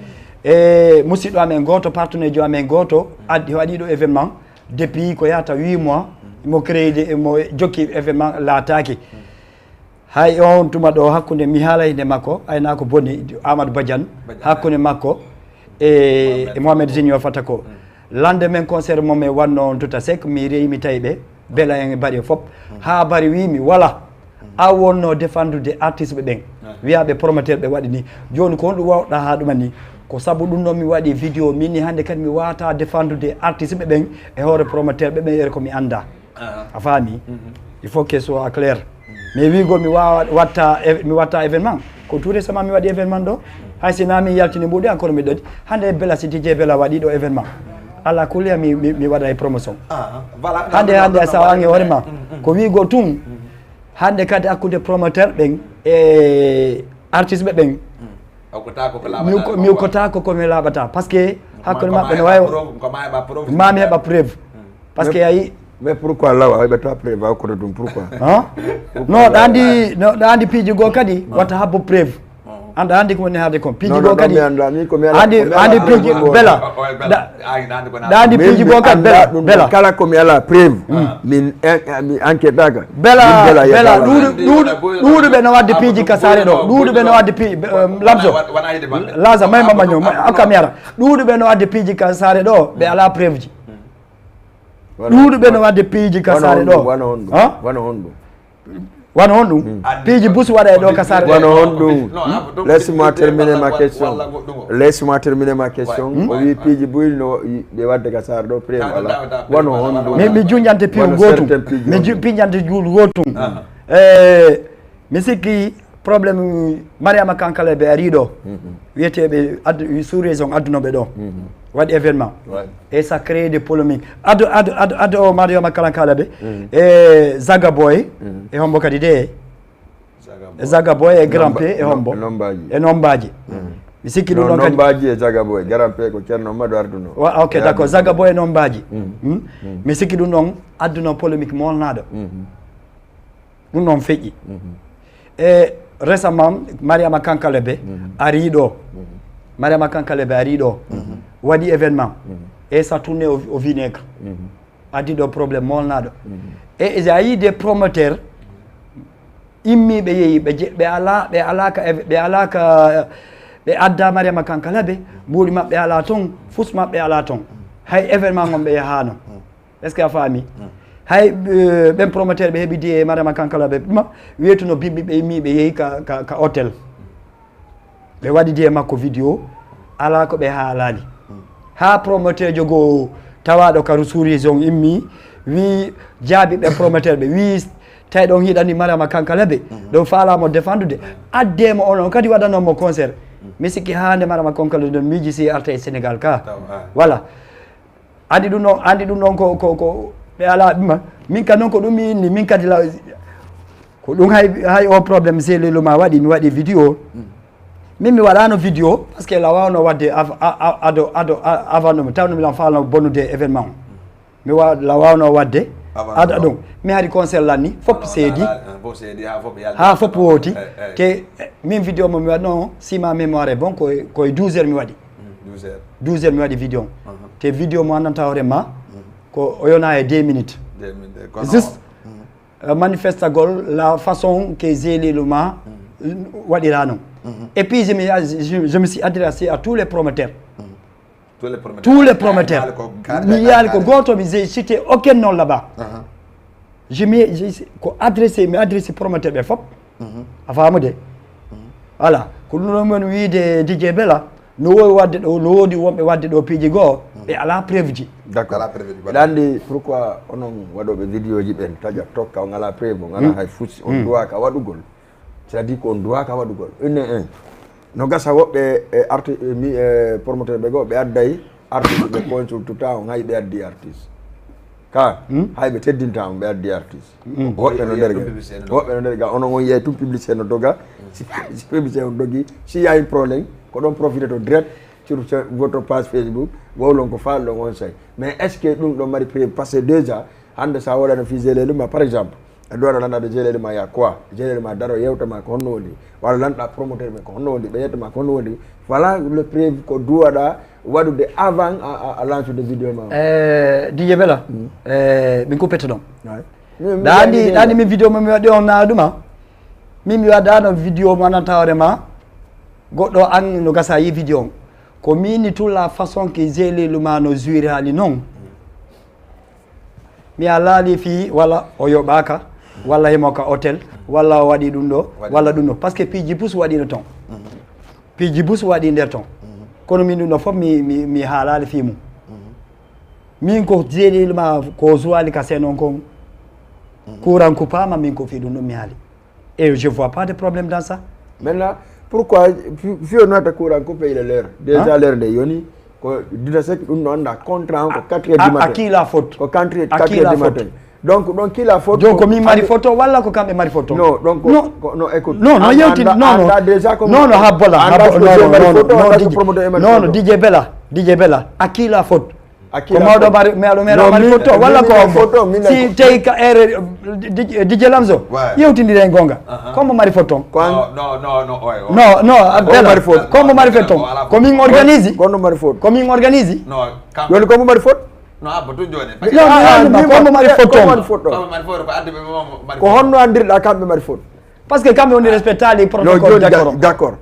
E musidɗo amen gooto, partenaire jo amen gooto, addi, waɗi ɗo événement, depuis ko yahata huit mois, mo créé de, mo jokki événement laataaki. Hay on tuma ɗo hakkunde, mi haalay nde makko, aynaako boni, Amadou Badiane, hakkunde makko e, e Mohamed Junior Fatako. Lendemain concert mo mi wanno on tuta sek, mi rewi mi tawi ɓe, Bella en bari e fop. Haa bari wi mi, wala, a wonno défendude artiste ɓe ɓen. Wiyaɓe promoteur ɓe waɗi ni. Jooni ko honɗum wawɗa haa ɗuma ni? Ko sabu ɗum noon mi waɗi vidéo min ni hannde kadi mi wawata défendude artiste ɓe ɓen e hoore promoteur ɓe ɓen ere ko mi annda. A faami? Il faut que soit clair. Mais wiigol mi wawa watta, e, mi watta événement. Ko tout récemment mi waɗi événement ɗo. Hay si na mi yaltini mbuɗi encore mi ɗoɗi. Hannde Bella si D J Bella waɗi ɗo événement. Ala kulliya mi, mi, mi waɗa e promotion. Hannde, hannde a sawange hoore ma. Ko wiigol tun. Hannde kadi hakkunde promoteur ɓen e artiste ɓe ɓen. Mi ukko-, mi ukkotako ko mi laaɓata. Parce que hakkunde maɓɓe no wawi. Ma mi heɓa preuve. Parce que ayi. Mais pourquoi law a heɓata preuve a ukkoto ɗum, pourquoi? Hein? Non, ɗa andi, no, ɗa andi piiji goo kadi wata habbo preuve. Anda andi ko woni haalde kon. Piiji goo kadi. Andi, andi piiji Bella. Ɗa andi piiji goo kadi Bella. Kala ko mi ala preuve. Min, eh, eh, mi enquête taka. Bella, Bella, ɗuuɗu-, ɗuuɗu-, ɗuuɗuɓe no wadde piiji ka saare ɗo. Ɗuuɗuɓe no wadde piiji, eh, Lamzo. Laza, may mama ñoo, may, akka mi ara. Ɗuuɗuɓe no wadde piiji ka saare ɗo, ɓe ala preuve ji. Ɗuuɗuɓe no wadde piiji ka saare ɗo. Wano honɗum? Wano honɗum? Wano honɗum? Piiji bus waɗa e ɗo ka saare ɗo. Wano honɗum? Laisse-moi terminer ma question. Laisse-moi terminer ma question. O wi piiji buy no ɓe wadde ka saare ɗo, preuve ala. Wano honɗum? Mi, mi junjante piiw gootum. Mi ju-, junjante juul gootum. Eh, mi sikki problème Mariama Kankala ɓe ari ɗo. Wiyeteeɓe addu-, sous-région addunoɓe ɗo. Waɗi événement. Et ça crée des polémiques. Addu, addu, addu, addu o Mariama Kankala ɓe. E Zaga Boy. E hombo kadi de. Zaga Boy e Grand P e hombo. E Nombaji. Mi sikki ɗum ɗon kadi. Nombaji e Zaga Boy. Grand P ko Ceerno Mamadou Arduno. Wa-, ok, d'accord. Zaga Boy e Nombaji. Mi sikki ɗum ɗon adduno polémique molnaɗo. Ɗum ɗon feƴƴi. E Récemment, Mariama Kankalebe ari ɗo. Mariama Kankalebe ari ɗo. Waɗi événement. Et ça tourné au, au vinaigre. Addi ɗo problème molnaɗo. Et j'ai eu des promoteurs immiiɓe yehi, ɓe je-, ɓe ala, ɓe ala ka éve-, ɓe ala ka, ɓe adda Mariama Kankalebe, mbuuɗi maɓɓe ala ton, fus maɓɓe ala ton. Hay événement ngon ɓe yahano. Est-ce que a faami? Hay, euh, ɓen promoteur ɓe heɓidi e Mariama Kankalebe ɗuma, wiyetuno bimbi ɓe immiiɓe yehi ka, ka, ka hôtel. Ɓe waɗidi e makko vidéo, alaa ko ɓe haalaali. Haa promoteur jo goo tawaaɗo ka sous-région immi, wii jaabi ɓe promoteur ɓe, wii tawi ɗon hiɗani Mariama Kankalebe, ɗon faalaa mo défendude. Addee mo onon kadi waɗanon mo concert. Mi sikki haa nde Mariama Kankalebe ɗon miiji si arta e Sénégal ka. Voilà. Andi ɗum ɗon, andi ɗum ɗon ko, ko, ko ɓe alaa ɗuma. Min ka noon ko ɗum mi inni, min kadi la, ko ɗum hay, hay o problème selelu ma waɗi, mi waɗi vidéo. Min mi waɗano vidéo, parce que la wawno waɗde av-, a, a, ado, ado, a, avant ɗum, tawno mi lan faalno bonude événement o. Mi wa-, la wawno waɗde, ado, ɗum. Mi hari concert lanni, fof seedi. Ha fof wooti. Te, eh, min vidéo mo mi waɗno, si ma mémoire est bon, ko, ko e douze heures mi waɗi. Douze heures. Douze heures mi waɗi vidéo. Te vidéo mo annanta hoore ma, ko o yona e deux minutes. Juste, euh, manifestagol la façon que Zelelu ma, euh, waɗira non. Et puis, je me, je, je me suis adressé à tous les promoteurs. Tous les promoteurs. Tous les promoteurs. Mi yaali ko gooto, mi j'ai cité aucun nom là-bas. Je me, je, ko adressé, mi adressé promoteur ɓe fof. A faamude? Voilà. Ko ɗum ɗon woni wiide D J Bella, no wowi waɗde ɗo, no woodi wonɓe waɗde ɗo piiji goo, ɓe alaa preuve ji. D'accord. Alaa preuve ji, voilà. Mbiɗa anndi pourquoi onon waɗooɓe vidéo ji ɓen, taƴa tokka, on alaa preuve, on alaa hay fusi, on duwaaka waɗugol. C'est-à-dire ko on duwaaka waɗugol. Une, un. No gasa woɓɓe e arti-, e mi, e promoteur ɓe goo, ɓe adday artiste ɓe consultuta on, hay ɓe addi artiste. Ka, hay ɓe teddinta on, ɓe addi artiste. Woɓɓe no nder ga, woɓɓe no nder ga, onon on yiyay tun publicité no doga. Si, si publicité on dogi, si yahi problème, ko ɗon profité to direct sur ce, votre page Facebook, wowlon ko faalɗon on say. Mais est-ce que ɗum ɗon mari preuve? Parce que déjà, hannde sa woɗano fi Zelelu ma, par exemple, a ɗo aɗa lanndade Zelelu ma ya quoi? Zelelu ma daro yewta ma ko honno woni? Walla lanɗa promoteur ɓe ko honno woni? Ɓe yetta ma ko honno woni? Voilà le preuve ko duwaɗa waɗude avant a, a, a lance de vidéo ma. Eh, D J Bella, eh, min kuppete ɗon. Ɗa anndi, ɗa anndi min vidéo mo mi waɗi on na ɗuma. Min mi waɗano vidéo mo annanta hoore ma. Goɗɗo an no gasa yi vidéo on. Ko min ni tout la façon que Zelelu ma no jouir hali non. Mi a laali fii walla o yoɓaaka, walla himo ka hôtel, walla o waɗi ɗum ɗo, walla ɗum ɗo. Parce que piiji bus waɗino ton. Piiji bus waɗi nder ton. Kono min ɗum ɗo fof mi, mi, mi haalaali fii mum. Min ko jeeɗiɗo ma ko suwaali ka seen on kon. Courant kuppaama min ko fii ɗum ɗum mi haali. Et je vois pas de problème dans ça. Maintenant, pourquoi fi-, fiyo nata courant coupé il est l'heure? Déjà l'heure nde yoni, ko dix-sept, ɗum no annda contrat on ko quatre heures du matin. À qui la faute? Ko quatre heures, quatre heures du matin. Donc, donc qui la faute? Donc, ko min mari faute walla ko kamɓe mari faute? Non, donc, non, écoute. Non, non, yewti, non, non. Déjà ko non, non, ha bola, ha bola, non, non, non, D J Bella, D J Bella, à qui la faute? Ko mawɗo mari, mawɗo mari foto, walla ko hombo? Si tawi ka ere, D J Lamzo, yewtindire e gonga. Ko hombo mari foto? Non, non, non, non, Bella. Ko hombo mari foto? Ko min organise. Ko min organise. Joni ko hombo mari foto? Non, mi haalima, ko hombo mari foto? Ko honno andirɗa kamɓe mari foto? Parce que kamɓe woni respectali protocole d'accord. D'accord.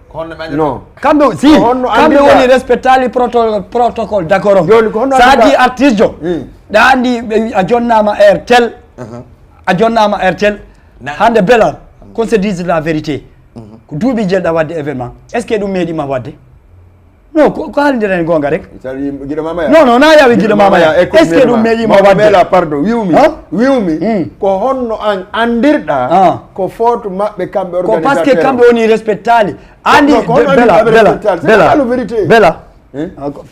Non. Kamɓe, si, kamɓe woni respectali proto-, protocole d'accord. Joni ko honno sa addi artiste jo. Ɗa andi ɓe wi a jonnama heure tel. A jonnama heure tel. Hande Bella, qu'on se dise la vérité. Ko duuɓi jeɗɗa wadde événement. Est-ce que ɗum meeɗima wadde? Non, ko, ko haalindira en gonga rek. Non, non, na yawi giɗo mama ya. Est-ce que ɗum meeɗima wadde? Mela, pardon, wiwmi. Wiwmi. Ko honno an andirɗa ko faute maɓɓe kamɓe organisateur? Ko parce que kamɓe woni respectali. Andi, Bella, Bella, Bella.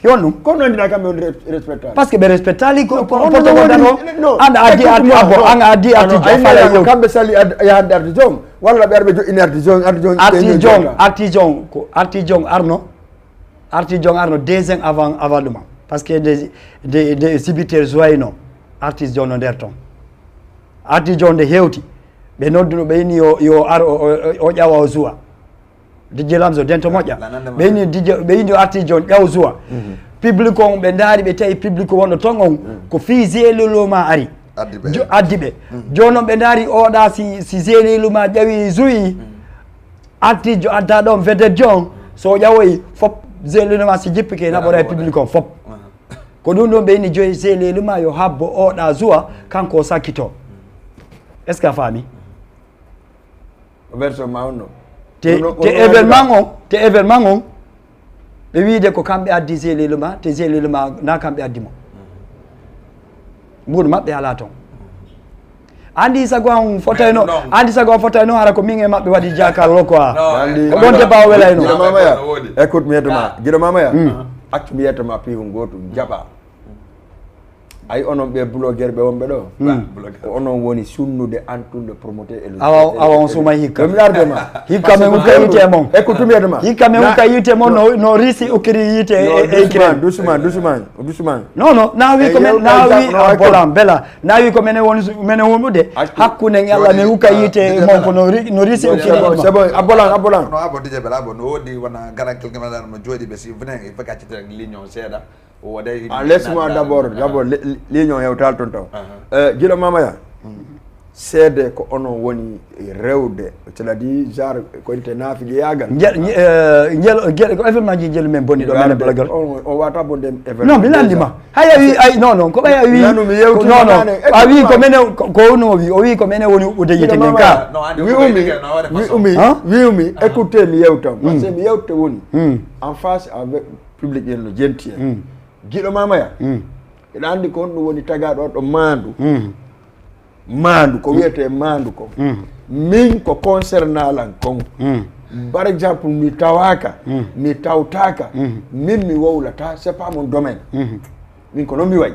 Fiyon ɗum. Ko honno andirɗa kamɓe woni respectali? Parce que ɓe respectali ko, ko protocole d'accord. Anda addi arti abbo, an addi arti jo fala yow. Kamɓe sali yahande arti jon. Walla ɓe arɓe joɗɗini arti jon, arti jon. Arti jon, arti jon, ko arti jon arno. Arti jon arno deux ans avant, avant ɗuma. Parce que nde, nde, nde sibiter joyno, artiste jon no nder ton. Arti jon nde hewti. Ɓe nodduno, ɓe inni yo, yo ar o, o, o ƴawa o zuwa. Dijje Lamzo, dento moƴƴa. Ɓe inni dijje, ɓe inni o arti jon ƴaw zuwa. Public on, ɓe ndaari, ɓe tawi public wonɗo ton on, ko fii Zeleluma ari. Addi ɓe. Jo-, addi ɓe. Jooni noon ɓe ndaari oɗa si, si Zeleluma ƴawi zuwi, arti jo adda ɗon vedette jon, so o ƴawoyi fop, Zeleluma si jippike, naɓora e public on fop. Ko ɗum ɗon ɓe inni joyi Zeleluma yo habbo oɗa zuwa, kanko o sakkito. Est-ce que a faami? O version ma on no. Te, te événement on, te événement on, ɓe wiide ko kamɓe addi Zeleluma, te Zeleluma na kamɓe addi mo. Mbuɗu maɓɓe ala ton. Andi sago an fotayno, andi sago an fotayno hara ko min e maɓɓe waɗi jakarlo quoi. Ko ɗon débat o welayno. Écoute, mi yettoma. Giɗo Mamaya. Accu mi yettoma piihu gotu jaɓa. Ay onon ɓe blogueur ɓe wonɓe ɗo. Ko onon woni sunnude en tant que promoteur et le. Awa, awa on suma hikka. Mi arde ma. Hikka men hukka yite mon. Écoute mi yettoma. Hikka men hukka yite mon no, no risi ukiri yite e Ukraine. Doucement, doucement, doucement. Non, non, na wi ko men, na wi bolan bela. Na wi ko menen woni, menen wonude hakkunde en Allah, men hukka yite mon ko no ri-, no risi o kiri. C'est bon, abolan, abolan. No abo dije bela abo no wodi wana gara kelke mala no jodi be si vnen e faka cite ligne on seda. O wada. Ah, laisse-moi d'abord, d'abord ligne on yewtal ton taw. Euh, Giɗo Mamaya. Seede ko onon woni rewde, c'est-à-dire genre ko inte naafigi yagal. Njel njel ko événement ji njel men boni ɗo men blogueur. On wata bonde événement. Non, mi landi ma. Hay a wi ay non non ko ɓay a wi. Nanu mi yewti non non. A wi ko menen ko no wi o wi ko menen woni ude yete ngen ka. Wi umi wi umi écoutez mi yewtan parce que mi yewte woni en face avec public en no jenti en. Giɗo Mamaya. Eɗa andi ko honɗum woni tagaɗo ɗo maandu. Maandu ko wiyete maandu ko min ko concernant lan kon. Par exemple mi tawaka mi tawtaka min mi wowlata c'est pas mon domaine. Min ko non mi wayi.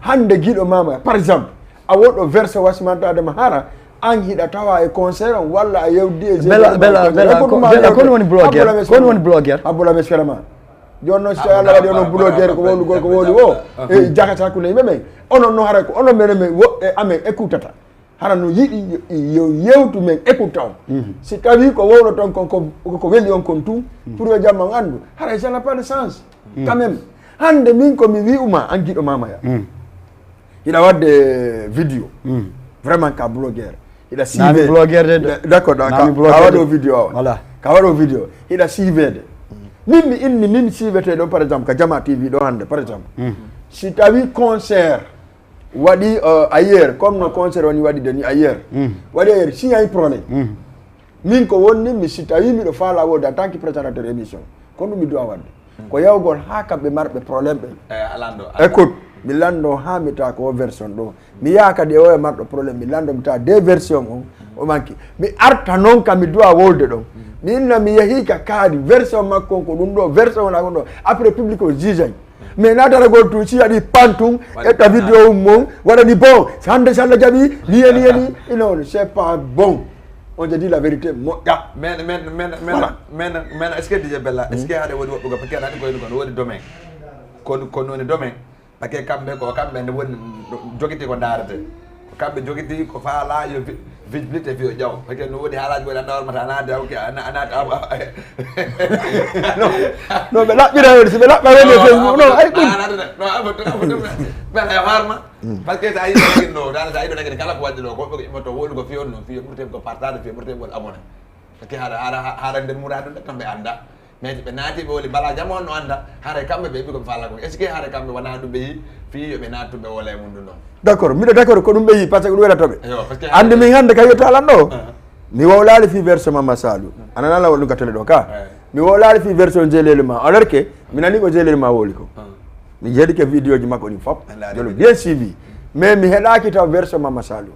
Hande Giɗo Mamaya par exemple a woɗo verse wasimantade ma hara an hiɗa tawa e concert on walla a yewdi e bela bela bela bela ko woni blogueur ko woni blogueur. Abboula mesfere ma. Jooni noon so tawi Allah waɗi onon blogueur ko wowlugol ko wowli o e jakata hakkunde yimɓe ɓen onon noon hara ko onon menen men woɓɓe amen écoutata hara no yiɗi yo yewtu men écoute on. Si tawi ko wowlo toon kon ko weli on kon tun pour yo jamma on anndu hara ça n'a pas de sens. Quand même hannde min ko mi wi'uma an Giɗo Mamaya hiɗa waɗde vidéo vraiment ka blogueur hiɗa siive blogueur de d'accord ka waɗo vidéo awa ka waɗo vidéo hiɗa siivede min mi inni min siivete ɗo par exemple ka Jama T V ɗo hannde par exemple si tawi concert waɗi ailleurs comme no concert woni waɗide ni ailleurs waɗi ailleurs si ay problème min ko wonni mi si tawi miɗo faala wode en tant que présentateur émission ko ɗum mi doit waɗde ko yawgol ha kamɓe marɓe problème ɓen. Écoute mi lanndo ha mi ta ko o version ɗo mi yaha kadi e o e marɗo problème mi lanndo mi ta deux version on o manki mi arta noon ka mi duwa wolde ɗon mi inna mi yehi ka kaadi version makko on ko ɗum ɗo version on agon ɗo après public o jugay mais nataragol tun si waɗi pan tun etta vidéo um mon waɗani bon hande si Allah jaɓi ni e ni e ni non c'est pas bon. On te dit la vérité moƴƴa. Men men men men men men est-ce que Didier Bella est-ce que haɗa woodi woɓɓe goo parce que aɗa anndi ko woni ko no woodi domaine ko ko woni domaine parce que kamɓe ko kamɓe ne woni jogiti ko ndaarete ko kamɓe jogiti ko faala yo visibilité fi o ƴaw parce que no woodi haalaaji woodi annda hormata anaade awke anaade non ɓe laɓɓira woni si ɓe laɓɓa woni e facebook non ay ɗum ɓen e hoorma parce que sa yiɗo nagin no dana sa yiɗo nagin kala ko waɗde ɗo ko ɓe immoto woni ko fiyon no fiyo ɓurte ko partage fiyo ɓurte wol abonné parce que haɗa haɗa haɗa nder muraadu nde kamɓe annda mais ɓe naati ɓe woli mbala jam on no annda haray kamɓe ɓe ɓi ko ɓe fala kon est ce que haray kamɓe wona ɗum ɓe yi fi yoɓe naat tumɓe wola e mum ɗum ɗon. D' accord mbiɗo d' accord ko ɗum ɓe yi par ce que ɗum weɗata ɓe anndi min hannde ka yetto alan ɗo mi wowlaali fi version mamma salu anana lawol ɗum ka tele ɗo ka mi wowlaali fi version jeleli ma alors que mi nani ko jeleli ma wowli ko mi jeeɗike vidéo ji makko ɗin fof jolo bien suivi mais mi heɗaki taw version mamma salu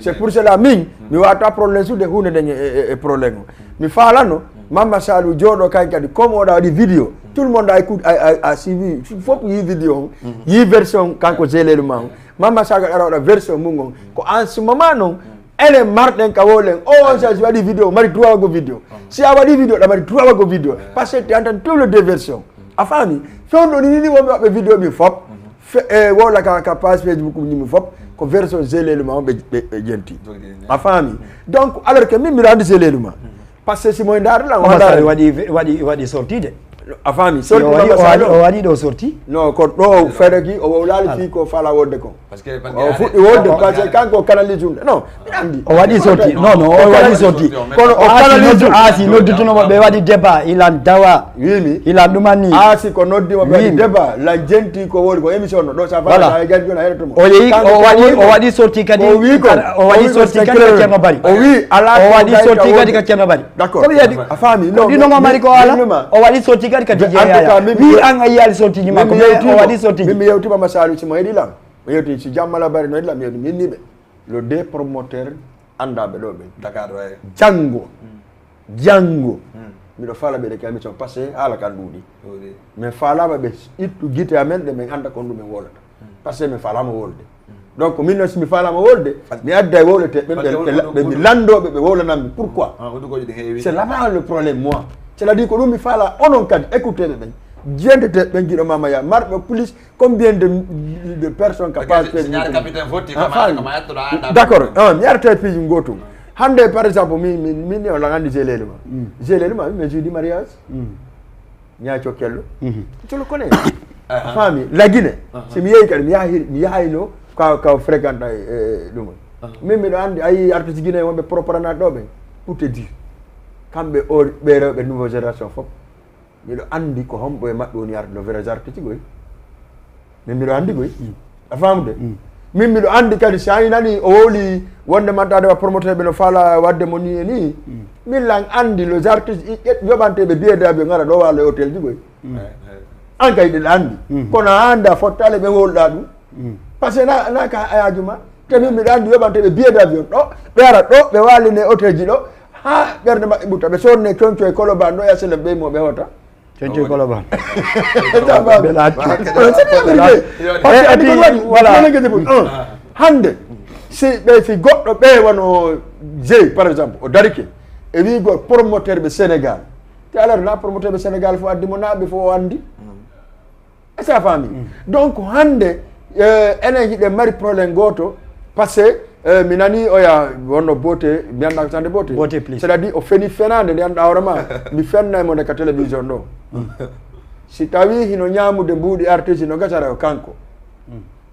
c'est pour cela min mi wata problème sude hunde nden e problème o mi falano mamma salu jooɗo kañ kadi comme oɗa waɗi vidéo tout le monde a écoute a suivi fof yi vidéo on yi version kanko jeleli ma on mamma salu aɗa waɗa version mum on ko en ce moment noon enen marɗen ka wowlen o on sa si waɗi vidéo mari droit waɗgo vidéo si a waɗi vidéo ɗa mari droit waɗgo vidéo parce que tu entend tout le deux version a faami fewndo ni ni wonɓe waɓɓe vidéo ɓin fop Fe- e wowla ka, ka page Facebook ñimmi fof, ko version Zeleluma on ɓe, ɓe, ɓe jenti. A faami? Donc, alors que min mbiɗa anndi Zeleluma. Parce que si moye ndaari lan, Oumar Sarr waɗi, waɗi, waɗi sortie de. A faami? Sortie o waɗi, o waɗi ɗo sortie. Non, ko ɗo fedaki o wowlaali fii ko fala wonde ko. O fuɗɗi wonde, parce que kanko o canalise ɗum. Non, mbiɗa anndi. O waɗi sortie. Non, non, o waɗi sortie. Kono o canalise ɗum. Asi noddutuno mo, ɓe waɗi débat, ilan dawa. Wimi. Ilan ɗuman ni. Asi ko noddi mo, ɓe waɗi débat. Lan jenti ko woni ko émission no. Ɗo sa fala, sa gandi jona heɗoto mo. O yehi, o waɗi, o waɗi sortie kadi. O wi ko, o waɗi sortie kadi ka Ceerno Bari. O wi ala. O waɗi sortie kadi ka Ceerno Bari. D'accord. Kono yadi. A faami? Non, ɗino mo mari ko ala. O waɗi sortie kadi ka D J Yaya. Wi an a yiyaali sortie ji makko, mais o waɗi sortie ji. Min mi yewtima ma Saliou si mo heɗi lan. Mi yewti si Jammala Bari no heɗi lan, mi yewti mi inni ɓe. Le deux promoteur anndaɓe ɗo ɓe. Dakar, ouais. Janngo. Janngo. Miɗo fala ɓe de ka émission passé, haala kan ɗuuɗi. Mais falama ɓe ittu gite amen ɗe min annda kon ɗum min wolata. Parce que mi falama wolde. Donc, min noon, si mi falama wolde, mi adday wowlete ɓen, ɓe, ɓe, ɓe mi lanndooɓe, ɓe wowlanammi. Pourquoi? C'est là-bas le problème, moi. C'est-à-dire ko ɗum mi fala onon kadi, écouteɓe ɓen, jentete ɓen, jiɗo Mama Ya, marɓe plus, combien de, de personnes ka page Facebook? D'accord. Mi arta e piiji gootum. Hannde, par exemple, mi, mi, min ni on lan anndi Zeleluma. Zeleluma, mi jeudi mariage. Ñaa cokkello. Colo kone. A faami? La Guinée. Si mi yehi kadi, mi yahi, mi yahayno ka, ka fréquenta e, e ɗum. Min miɗo anndi, ayi artiste Guinée wonɓe propranade ɗo ɓen. Pour te dire. Kamɓe o, ɓe rewɓe nouveau génération fof. Miɗo anndi ko hombo e maɓɓe woni arde no vrai artiste goy. Min miɗo anndi goy. A faamude? Min miɗo anndi kadi si a nani o wowli wonde mantade wa promoteur ɓe no fala wadde mo ni e ni. Min lan anndi les artistes i-, ƴet-, yoɓanteɓe billet d'avion ngara ɗo walo e hôtel ji goy. An kay ɗeɗa anndi. Kono a annda fottale ɓe wowlɗa ɗum. Parce que na, na ka ayaju ma. Te min miɗo anndi yoɓanteɓe billet d'avion ɗo, ɓe ara ɗo, ɓe waline hôtel ji ɗo, ha ɓernde maɓɓe ɓutta. Ɓe sodne conco e Colobane ɗo e H L M ɓe mo ɓe hota. Conco e Colobane. Bela accu. Bela accu. Voilà. Hannde, si ɓe, si goɗɗo ɓe wano Jey, par exemple, o darike, e wiigol promoteur ɓe Sénégal. Te alors, na promoteur ɓe Sénégal fof addi mo, na ɓe fof o anndi. Est-ce que a faami? Donc, hannde, eh, enen hiɗen mari problème gooto, parce que, eh, mi nani oya wonno Beauté, mi annda ko sande Beauté. Beauté, please. C'est-à-dire, o feni fenaande nde annda hoore ma, mi fennay mo nde ka télévision ɗo. Si tawi hino ñaamude mbuuɗi artiste no gasara o kanko.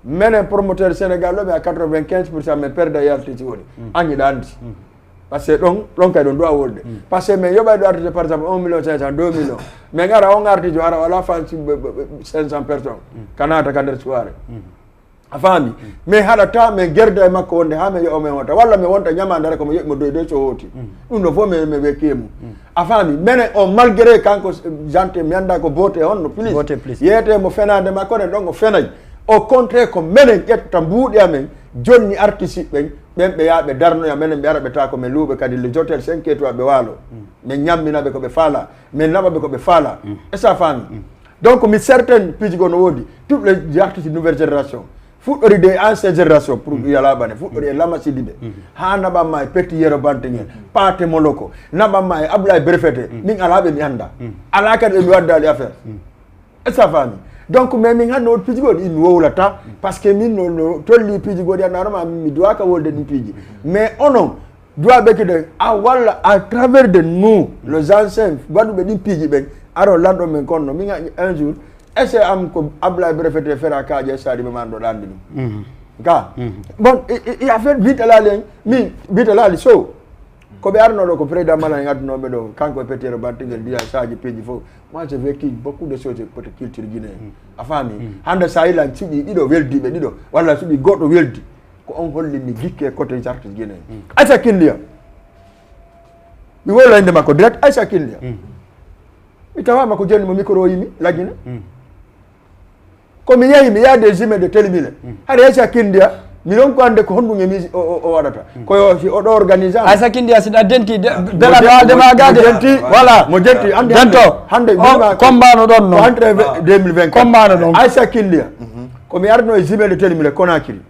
Menen promoteur Sénégal ɗo, mi a quatre-vingt-quinze pour cent min perda e artiste woni. An hiɗa anndi. Parce que ɗon, ɗon kay ɗon duwa wolde. Parce que min yoɓay ɗo artiste, par exemple, un million cinq cent, deux millions. Min ara on artiste, ara wala fan si, ɓe, ɓe, ɓe, cinq cents personnes. Ka naata ka nder soirée. A faami? Min haɗata, min gerda e makko wonde ha min yoɓa min wonta. Walla min wonta ñamandere ko mi yoɓi mo doy doy so hooti. Ɗum ɗo fof min, min wekki e mum. A faami? Minen on malgré kanko gentil, mi annda ko Beauté honno, please. Beauté, please. Yeete mo fenaande makko ne ɗon o fenay. Au contraire, ko minen ƴetta mbuuɗi amen, jonni artiste ɓen, ɓen ɓe yaa ɓe darnoya menen, ɓe ara ɓe tawa ko min luuɓe kadi les hôtels cinq étoiles ɓe waalo. Min ñammina ɓe ko ɓe faala, min naɓa ɓe ko ɓe faala. Est-ce que a faami? Donc, mi certain piiji goo no woodi. Toutes les artistes nouvelle génération. Fuɗɗori de ancienne génération, pour yalaɓane. Fuɗɗori e Lama Sidibé. Haa naɓan ma e Petit Yero Bantengel, Paate Moloko. Naɓan ma e Ablaye Brefete. Min alaa ɓe mi annda. Alaa kadi ɓe mi waddaali affaire. Est-ce que a faami? Donc, mais min hannde won piiji goɗɗi mi wowlata, parce que min no, no tolli piiji goɗɗi, annda hoore ma, mi duwaka wolde ɗin piiji. Mais onon, duwa ɓe kide, a walla à travers de nous, les anciens, waɗuɓe ɗin piiji ɓen, aro lanɗo men konno, min un jour, est-ce que am ko Ablaye Brefete fera kaaje stade ɓe man ɗo ɗanndi ɗum? Ka? Bon, i, i, i affaire Bitalali en, min, Bitalali Sow, ko ɓe arno ɗo ko président Mala en addunoɓe ɗo, kanko e Petero Battigel mbiya saji piiji fof. Moi, j'ai vécu beaucoup de choses côté culture guinéenne. A faami? Hannde sa yilan suɓi ɗiɗo weldiɓe ɗiɗo, walla suɓi goɗɗo weldi, ko on holli mi gikke côté artiste guinéen. Aïssa Kindia. Mi wowla innde makko direct, Aïssa Kindia. Mi tawama ko jonni mo micro o yimi, La Guinée. Ko mi yehi, mi yaade Zimé de Télémile. Hari Aïssa Kindia, mi ronko annde ko honɗum e mi o, o, o waɗata. Ko yo, si oɗo organise am. Aïssa Kindia, si ɗa denti, de, bela ɗo alde ma gade. Mo jenti, voilà, mo jenti, anndi hannde, hannde, o, mbima ko, kombano ɗon non. Ko entre deux mille vingt-quatre. Kombano ɗon. Aïssa Kindia, ko mi arno e Zimé de Télémile, Conakry.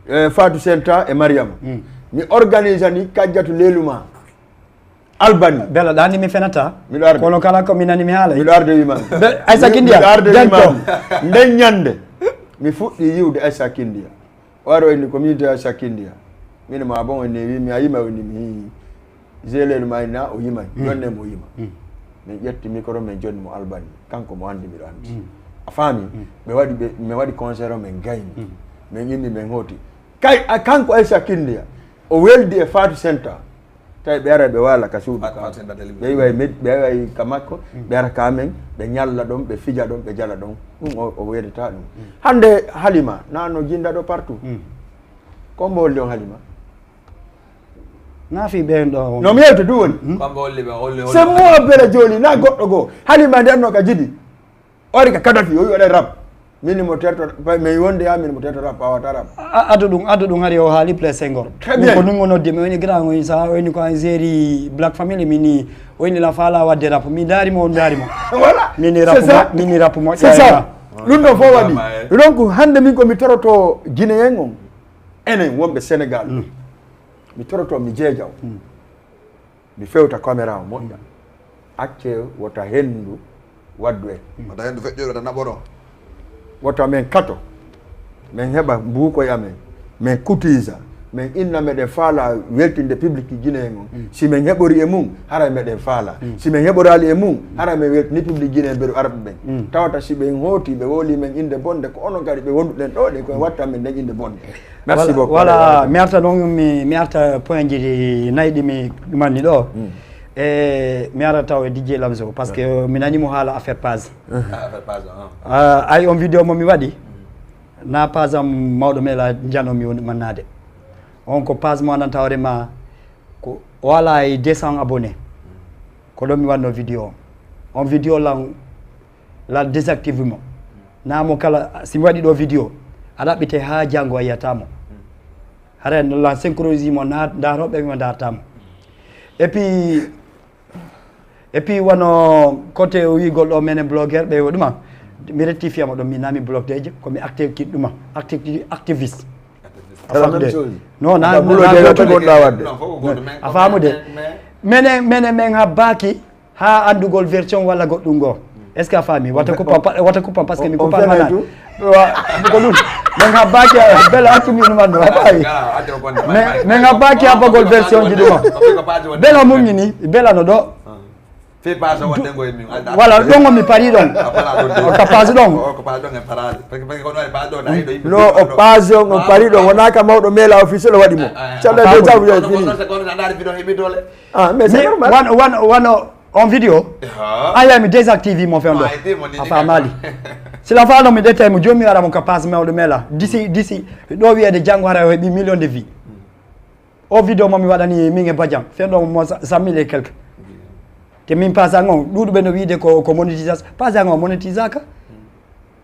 E Fatou Senta e Mariama. Mi organise ani Kajjatu Leluma. Albani. Bela ɗani mi fenata. Miɗo arde. Kono kala ko mi nani mi haala. Miɗo arde wima. Be-, Aïssa Kindia, miɗo arde wima. Nden ñande. Mi fuɗɗi yiwde Aissa Kindiya. O ari o inni ko mi yiwde Aissa Kindiya. Min ma bon, o inni wi mi a yima, o inni mi hii. Zelel ma inna o yima. Jonne mo yima. Min ƴetti micro, min jonni mo Albani. Kanko mo andi, miɗo andi. A faami? Ɓe waɗi, ɓe, min waɗi concert o, min gayni. Min inni, min hooti. Kay, a, kanko Aissa Kindiya, o weldi e Fatou Senta. Tawi ɓe ara ɓe waala ka suudu ka. Ɓe iway med-, ɓe iway ka makko, ɓe ara ka men, ɓe ñalla ɗon, ɓe fija ɗon, ɓe jala ɗon. Ɗum o, o weedata ɗum. Hannde Halima, na no jinda ɗo partout. Ko mbo holli on Halima? Na fi ɓen ɗo. No mi yewta du woni. Ko mbo holli ɓe, holli, holli. C'est moi Bella Jolie, na goɗɗo goo. Halima nde anno ka jibi. O ari ka Kadhafi, o wi waɗa rap. Min mo terto, min wonde ya, min mo terto rap, a wata rap. A-, ado ɗum, ado ɗum hari o haali Place Senghor. Très bien. Ɗum ko ɗum o noddi mi, o woni grand, o woni sa, o woni ko en série Black Family, min ni, o woni la fala wadde rap. Mi daari mo, on daari mo. Voilà. Min ni rap mo, min ni rap mo. C'est ça. Ɗum ɗo fof waɗi. Donc, hannde min ko mi toroto Guinéen on. Enen wonɓe Sénégal. Mi toroto, mi jeejaw. Mi fewta caméra o moƴƴa. Acce wota henndu waddu en. Wota henndu feƴƴoy, wota naɓoro. Wota men kato. Men heɓa mbuukoy amen. Men kutisa. Men inna meɗen faala weltinde public Guinée en on. Si men heɓori e mum, haray meɗen faala. Si men heɓoraali e mum, haray men weltini public Guinée en mbeɗu araɓe ɓen. Tawata si ɓen hooti, ɓe wowli men innde bonde, ko onon kadi ɓe wonduɗen ɗo ɗen, ko en watta men nden innde bonde. Merci beaucoup. Voilà, mi arta noon, mi, mi arta point ji nayi ɗi mi ɗumanni ɗo. E mi ara taw e D J Lamzo, parce que mi nani mo haala affaire page. Ah, affaire page, ah. Ah, ay on vidéo mo mi waɗi, na page am mawɗo mela jano mi woni mannade. On ko page mo ananta hoore ma, ko o ala e deux cents abonnés. Ko ɗo mi wanno vidéo. On vidéo lan la désactive mo. Na mo kala, si mi waɗi ɗo vidéo, a ɗaɓɓite haa janngo a yiyata mo. Hara la synchronisé mo, na, nda rewɓe mo ndarta mo. Et puis, et puis wano côté o wiigol ɗo menen blogueur ɓe o ɗuma, mi rectifie mo ɗum, mi nami blogueejo, ko mi acti-, kiɗ ɗuma, acti-, activiste. A famde. Non, na, na, na, a famude. Menen, menen, men habbaaki ha anndugol version walla goɗɗum goo. Est-ce que a faami? Wata kuppam, pa-, wata kuppam parce que mi kuppama na. Wa, ko ɗum. Men habbaaki, Bella accu mi ɗum anndo, a faami? Men, men habbaaki habbagol version ji ɗuma. Bella mum ni, Bella no ɗo. Fi page o wonde ngo e min, alda. Voilà, ɗon o mi pari ɗon. A fala ɗon de. O ka page ɗon. O ko page ɗon e parade. Parce que, parce que kono e page ɗon, na yiɗo yimɓe. Non, o page on, o pari ɗon, wona ka mawɗo mela officiel o waɗi mo. Calɗa de jaw yo fini. Kono, kono, kono, a ndaari bidon heɓi doole. Ah, mais c'est normal. Wano, wano, wano on vidéo. An yahi mi désactive mo fen ɗo. A faamaali. Sila faano mi ɗetta mo, jooni mi wara mo ka page mawɗo mela. D'ici, d'ici, ɗo wiyeede janngo hara o heɓi million de vues. O vidéo mo mi waɗani min e Badian, fen ɗo mo cent mille et quelque. Te min page an on, ɗuuɗuɓe no wiide ko, ko monétisation. Page an on monétisaka.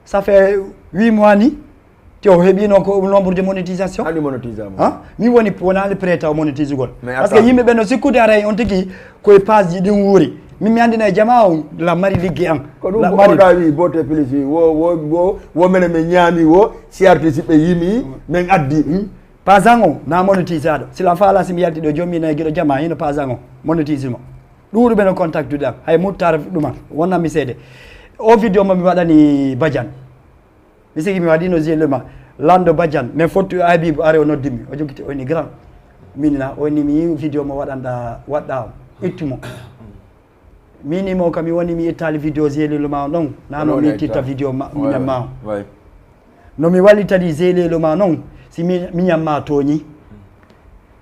Ça fait huit mois ni. Te o heɓino ko nombre de monétisation. Hali monétisation. Ha? Mi woni, wonali prêta o monétisugol. Parce que yimɓe ɓe no sikkude aray on tigi ko e page ji ɗin wuuri. Min mi andina e jama on la mari ligge an. Ko ɗum ko oɗa wi bote plus wo, wo, wo, wo mene men ñaami wo, si artiste ɓe yimi, men addi. Page an on na monétisaɗo. Sila faala si mi yalti ɗo jomi na e giɗo jama hino page an on monétise mo. Ɗuuɗuɓe no contact duɗe am. Hay muttar ɗuma wonna mi seede. O vidéo mo mi waɗani Badian. Mi sigi mi waɗino zielema. Lando Badian. Men fottu Habib are o noddi mi. O jogiti o ni grand. Min na o ni mi vidéo mo waɗanɗa waɗɗa o. Ittu mo. Min ni mo kam mi woni mi ittali vidéo zielelo ma on ɗon. Nano mi titta vidéo ma, minen ma on. No mi wallitani zelelo ma noon, si mi, miñam ma tooñi.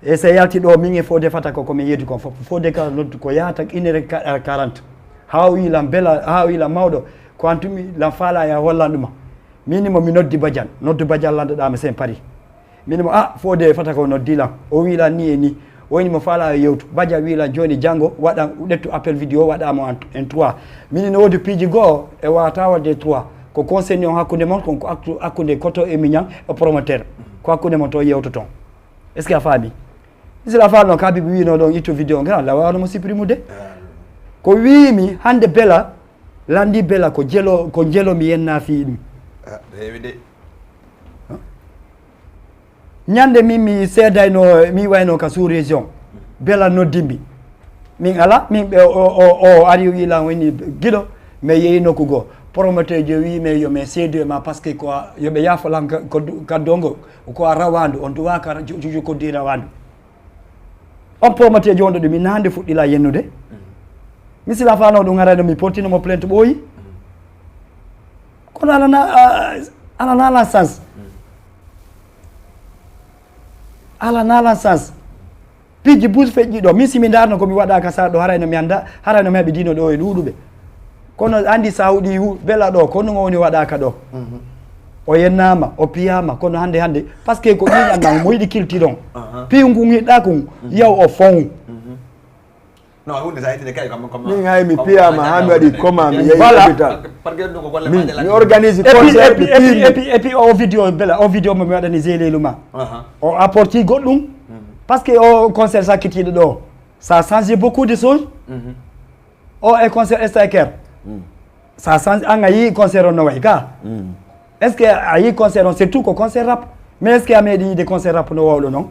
E so yalti ɗo, min e Fodé Fatako ko min yeedi kon fof. Fodé ka noddu ko yaata une heure quarante. Haa o wi lan bela, haa o wi lan mawɗo, ko an tumi lan faala ya hollan ɗuma. Min mo mi noddi Badian, noddu Badian landoɗa mi sen pari. Min mo, ah, Fodé Fatako noddi lan. O wi lan ni e ni. Woni mo faala e yewtu. Badian wi lan jooni janngo waɗan ɗettu appel vidéo waɗa mo en, en trois. Min no woodi piiji goo e wata waɗde trois. Ko conseil on hakkunde mon kon ko actu-, hakkunde koto e miñan e promoteur. Ko hakkunde mon to yewtoton. Est-ce que a faami? Si a faami no Kabibi wino ɗon ittu vidéo ngal, la wano mo supprimude. Ko wiimi hannde bela, landi bela ko jelo, ko jelo mi yenna fii ɗum. Ah, heewi de. Ñande min mi seedayno, mi wayno ka sous région. Bela noddimbi. Min ala, min ɓe o, o, o ari o wi lan woni giɗo, mi yehi nokku goo. Promoteur je wi mais yo mais seedu e ma parce que quoi yo ɓe yaafo lan ka- ko du- kaddo ngo ko a rawandu on duwa ka ju- juju ko di rawandu. On promoteur je wonɗo ɗum mi nande fuɗɗila yennude. Mi sila fano ɗum arayno mi portino mo plainte ɓooyi. Kono ala na ah, ala na la sens. Ala na la sens. Piiji bus feƴƴi ɗo min simi ndarno komi waɗaka sa ɗo harayno mi anda harayno mi haɓi dino ɗo e ɗuɗuɓe. Kono andi sa huɗi hu- bela ɗo ko ɗum o woni waɗaka ɗo. O yennama o piyama kono hande hande parce que ko ƴiñanma mo yiɗi kilti ɗon. Piyu ngun yiɗɗa kun yaw o fow. No hunde sa itine kay comme comme Min hay mi piyama ha mi waɗi coma mi yehi Voilà. Hôpital. Parce que ɗum ko golle Min maɗe mi organise Et puis, et concert puis, mi et puis, piyimi. et puis, et puis, au vidéo, bella, au vidéo, mi waɗani Zélé Luma. O apporti goɗɗum. Parce que au concert ça qui est dedans, ça a changé beaucoup de choses. Au concert Striker, ça a changé. An a yi concert on no way ka. Est-ce que a yi concert on surtout ko concert rap? Mais est-ce que a meeɗi yiide concert rap no wawɗo noon?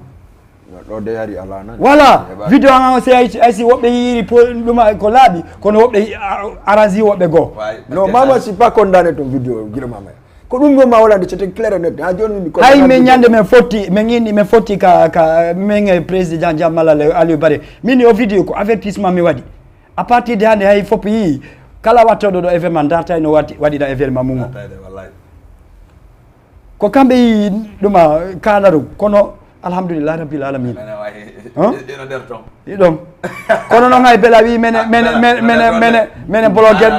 Ɗo de yari ala nan. Voilà, vidéo an on si ay ay si woɓɓe yiiri po ɗuma ko laaɓi kono woɓɓe arrange woɓɓe goo. Non mama si pas condamné ton vidéo guila mama. Ko ɗum ɗo ma wala nde c'était clair et net ha joni mi Hay min ñande min fotti min inni min fotti ka ka min e président Jammala Aliou Baré min o vidéo ko avertissement mi waɗi. À partir de hande hay fof yii kala wattoɗo ɗo événement dartay no watti waɗira événement mum o. Ko kamɓe yi ɗuma kanaru kono alhamdulillahi rabbil alamin. Ɗiɗon. Kono noon hay bela wi mene mene mene mene mene mene bloguer